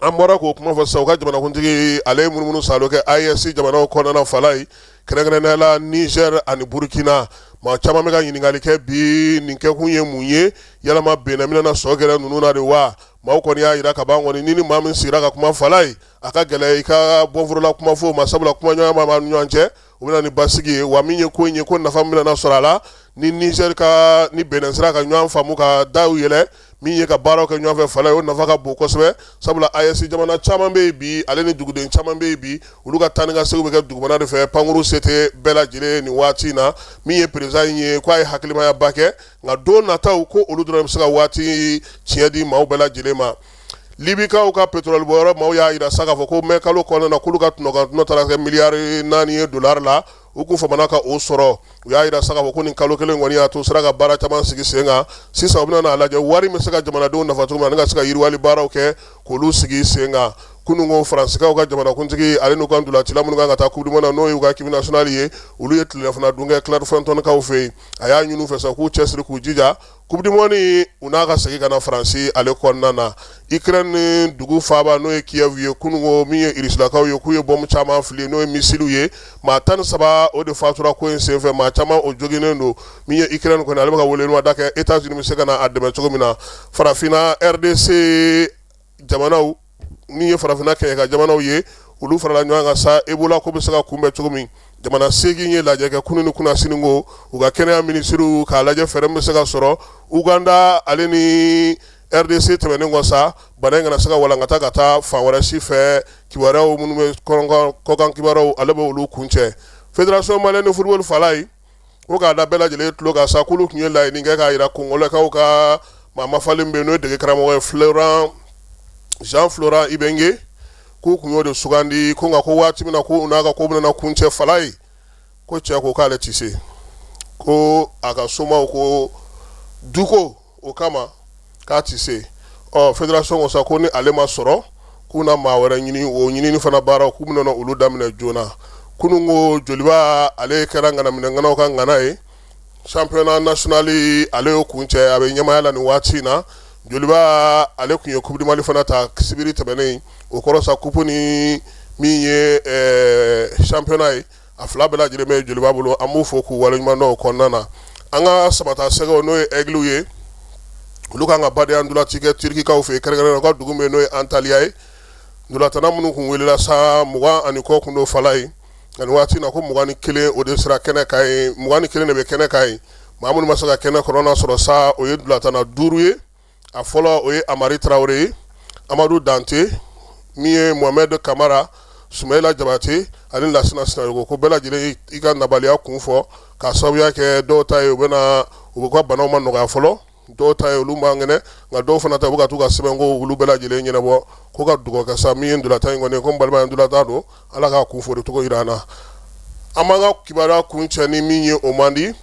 an bɔra k'o kuma fɔ sisan, u ka jamanakuntigi ale ye munumunu salo kɛ AES jamanaw kɔnɔna Falaye, kɛrɛnkɛrɛnnenya la Niger ani Burkina. Maa caman bɛ ka ɲininkali kɛ bi, nin kɛkun ye mun ye? Yalama Benin bɛna na sɔ gɛrɛ ninnu na de wa? Maaw kɔni y'a jira ka ban kɔni, ni ni maa min sigira ka kuma Falaye, a ka gɛlɛn i ka bɔnforola kuma fɔ o ma, sabula kumaɲɔgɔnya b'a ni ɲɔgɔn cɛ, o bɛ na ni basigi ye. Wa min ye ko in ye, ko nafa min bɛna na sɔrɔ a la ni Niger ka ni Benin sera ka ɲɔgɔn faamu ka daw yɛlɛ, min ye ka baaraw kɛ ɲɔgɔn fɛ Falaye, o nafa ka bon kosɛbɛ, sabula AES jamana caman bɛ yen bi, ale ni duguden caman bɛ yen bi, olu ka taa ni ka segin bɛ kɛ dugumana de fɛ, pankuru se tɛ bɛɛ lajɛlen nin waati in na. Min ye président in ye, k'a ye hakilimayaba kɛ, nka don nataw ko olu dɔrɔn bɛ se ka waati tiɲɛ di maaw bɛɛ lajɛlen ma. Libikaw ka pétrole bɔyɔrɔ maaw y'a jira sa k'a fɔ ko mai kalo kɔnɔna na, k'olu ka tɔnɔ taara kɛ miliyari 4 ye dolari la, u kun famana ka o sɔrɔ. U y'a jira sa k'a fɔ ko nin kalo kelen kɔni y'a to sera ka baara caman sigi sen kan. Sisan u bɛna n'a lajɛ wari bɛ se ka jamanadenw nafa cogo min na, ani ka se ka yiriwali baaraw kɛ k'olu sigi sen kan. Kunun ko Faransikaw ka jamanakuntigi ale n'u ka ntolacila minnu kan ka taa coupe du monde na, n'o y'u ka équipe nationale ye, olu ye tilelafana dun kɛ Clairefontaine-kaw fɛ yen. A y'a ɲini u fɛ sa k'u cɛsiri k'u jija coupe du monde u n'a ka segin ka na Faransi ale kɔnɔna na. Ukraine dugu faaba, n'o ye Kiev ye, kunun ko min ye Irisilakaw ye, k'u ye bɔmu caman fili, n'o ye misiliw ye, maa 13 o de fatura ko in senfɛ, maa caman o joginnen don. Min ye Ukraine kɔni, ale bɛ ka welewelemada kɛ États-Unis bɛ se ka na a dɛmɛ cogo min na. Farafinna RDC jamanaw, min ye farafinna kɛɲɛka jamanaw ye, olu farala ɲɔgɔn kan sa Ebola ko bɛ se ka kunbɛn cogo min. Jamana 8 ye lajɛ kɛ kunun ni kunasini ko u ka kɛnɛya minisiriw k'a lajɛ fɛɛrɛ min bɛ se ka sɔrɔ Uganda ale ni RDC tɛmɛnen kɔ sa, bana in kana se ka walankata ka taa fan wɛrɛ si fɛ. Kibaruyaw minnu bɛ kɔkan kibaruyaw, ale bɛ olu kuncɛ. Fédération malienne de football Falaye ko k'a da bɛɛ lajɛlen tulo kan sa, k'olu tun ye laɲini kɛ k'a jira Kongolɛkaw ka maa mafalen bɛ yen, n'o ye dege karamɔgɔ ye Florent Jean Florent Ibenge, k'u tun y'o de sugandi. Ko nka ko waati min na ko u n'a ka ko bɛna kuncɛ Falaye, ko cɛ ko k'ale tɛ se, ko a ka somaw ko duko o kama k'a tɛ se. Ɔ fédération ko sa ko ni ale ma sɔrɔ, k'u na maa wɛrɛ ɲini. O ɲinini fana baaraw, k'u bɛna olu daminɛ joona. Kunun ko Joliba ale kɛra ŋanaminɛŋanaw ka ŋana ye, championnat national ale y'o kuncɛ, a bɛ ɲɛmaaya la nin waati in na. Joliba ale tun ye coupe du Mali fana ta sibiri tɛmɛnen. O kɔrɔ sa coupe ni min ye championnat ye, a fila bɛɛ lajɛlen bɛ Joliba bolo. An b'u fo k'u waleɲuman dɔn o kɔnɔna na. An ka Samata Sɛgɛw, n'o ye Aigles ye, olu kan ka badenya ntolaci kɛ Turikikaw fɛ yen, kɛrɛnkɛrɛnnenya u ka dugu min n'o ye Antaliya ye. Ntolatanna minnu tun welela sa, 20 ani kɔ kun don Falaye, nka nin waati in na ko 21 o de sera kɛnɛ kan yen, 21 de bɛ kɛnɛ kan yen. Maa minnu ma se ka kɛnɛ kɔnɔna sɔrɔ sa, o ye ntolatanna duuru ye. A fɔlɔ, o ye Amari Tarawele ye, Amadu Dante, min ye Mohamed Kamara, Sumayila Jabate ani Lasina Sinayogo. Ko bɛɛ lajɛlen i ka nabaliya kun fɔ k'a sababuya kɛ dɔw ta ye, u bɛna u ka banaw ma nɔgɔya fɔlɔ, dɔw ta ye olu man kɛnɛ, nka dɔw fana ta u bɛ ka t'u ka sɛbɛnko olu bɛɛ lajɛlen ɲɛnabɔ. Ko ka dugawu kɛ sa min ye ntolatan in kɔni, ko n balima ye ntolatan don, Ala k'a kun fori cogo jira an na. An b'an ka kibaruya kuncɛ ni min ye, o man di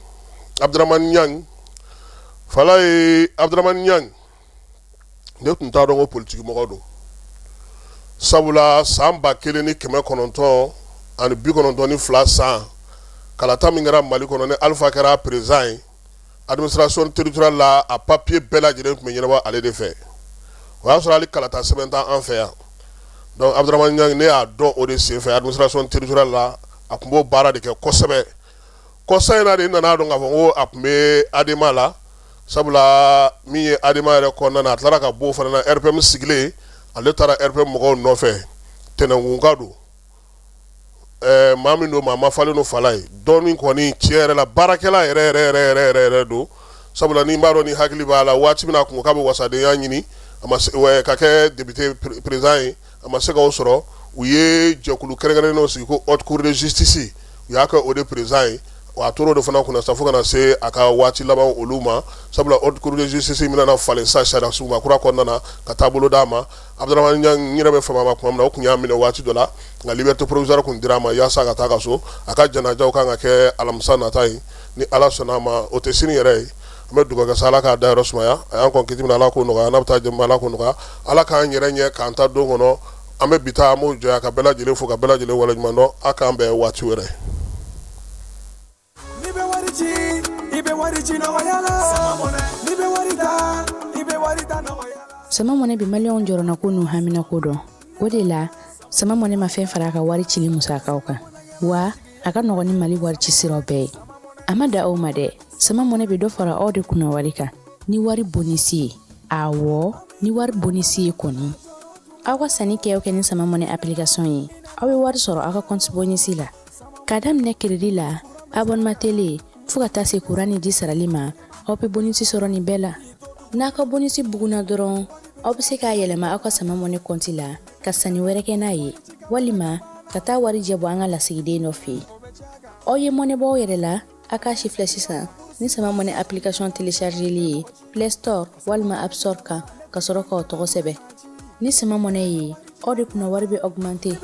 Abdramani Ɲang Falaye. Abdramani Ɲang, ne tun t'a dɔn ko politiki mɔgɔ don, sabula san 1992 san kalata min kɛra Mali kɔnɔ, ni Alifa kɛra président ye, administration territoriale la, a papier bɛɛ lajɛlen tun bɛ ɲɛnabɔ ale de fɛ. O y'a sɔrɔ hali kalata sɛbɛn t'an fɛ yan. Donc Abdramani Ɲang, ne y'a dɔn o de senfɛ administration territoriale la. A tun b'o baara de kɛ kosɛbɛ. Kɔsa in na de nana dɔn k'a fɔ ko a tun bɛ ADEMA la, sabula min ye ADEMA yɛrɛ kɔnɔna na, a tilara ka bɔ o fana na. RPM sigilen, ale taara RPM mɔgɔw nɔfɛ. Tɛnɛnkunka don, maa min don, maa mafalen don. Falaye dɔɔnin kɔni, tiɲɛ yɛrɛ la, baarakɛla yɛrɛ yɛrɛ yɛrɛ yɛrɛ yɛrɛ yɛrɛ don, sabula ni b'a dɔn, ni hakili b'a la, waati min na a kun ko k'a bɛ wasadenya ɲini, a ma se ka kɛ député président ye, a ma se k'o sɔrɔ. U ye jɛkulu kɛrɛnkɛrɛnnen dɔ sigi ko Haute Cour de justice, u y'a kɛ o de président ye. Wa a tora o de fana kunna sa fo ka na se a ka waati laban olu ma, sabula Haute Cour de justice min falen sa sariya sunba kura kɔnɔna na ka taabolo d'a ma. Abdramane Niang, n yɛrɛ bɛ fama ma tuma min na, o tun y'a minɛ waati dɔ la, nka liberté provisoire tun dira a ma yaasa ka taa ka so. A ka janajaw kan ka kɛ alamisa nata ye, ni Ala sɔnna a ma, o tɛ sini yɛrɛ ye. An bɛ dugawu kɛ sa, Ala k'a dayɔrɔ sumaya. A y'an kɔn kiti min na, Ala k'o nɔgɔya. N'a bɛ taa jɛma, Ala k'o nɔgɔya. Ala k'an yɛrɛ ɲɛ k'an ta don kɔnɔ. An bɛ bi ta, an b'o jɔ ka bɛɛ lajɛlen fo, ka bɛɛ lajɛlen waleɲuman dɔn. A k'an bɛn waati wɛrɛ. N'i bɛ wari ci, i bɛ wari ci nɔgɔya la. N'i bɛ wari ta, i bɛ wari ta nɔgɔya la. Sama Mɔnɛ bɛ maliyɛnw jɔrɔnako n'u haminako dɔn. O de la, Sama Mɔnɛ ma fɛn fara a ka wari cili musakaw kan, wa a ka nɔgɔn ni Mali wari ci siraw bɛɛ ye. A ma da o ma dɛ, Sama Mɔnɛ bɛ dɔ fara aw de kunna wari kan ni wari bonisi ye. Awɔ, ni wari bonisi ye kɔni. Aw ka sanni kɛ o kɛ ni Sama Mɔnɛ application ye, aw bɛ wari sɔrɔ aw ka compte bonisi la. K'a daminɛ crédit la, abonnement télé, fo ka taa se kuran ni ji sarali ma, aw bɛ bonisi sɔrɔ nin bɛɛ la. N'a ka bonisi bugunna dɔrɔn, aw bɛ se k'a yɛlɛma aw ka Sama Mɔnɛ kɔnti la ka sanni wɛrɛ kɛ n'a ye, walima ka taa warijɛ bɔ an ka lasigiden dɔ fɛ yen. Aw ye mɔnɛ bɔ aw yɛrɛ la, a k'a si filɛ sisan ni Sama Mɔnɛ application téléchargeli ye Play Store walima App Store kan, ka sɔrɔ k'aw tɔgɔ sɛbɛn. Ni Sama Mɔnɛ ye, aw de kunna wari bɛ augmenter.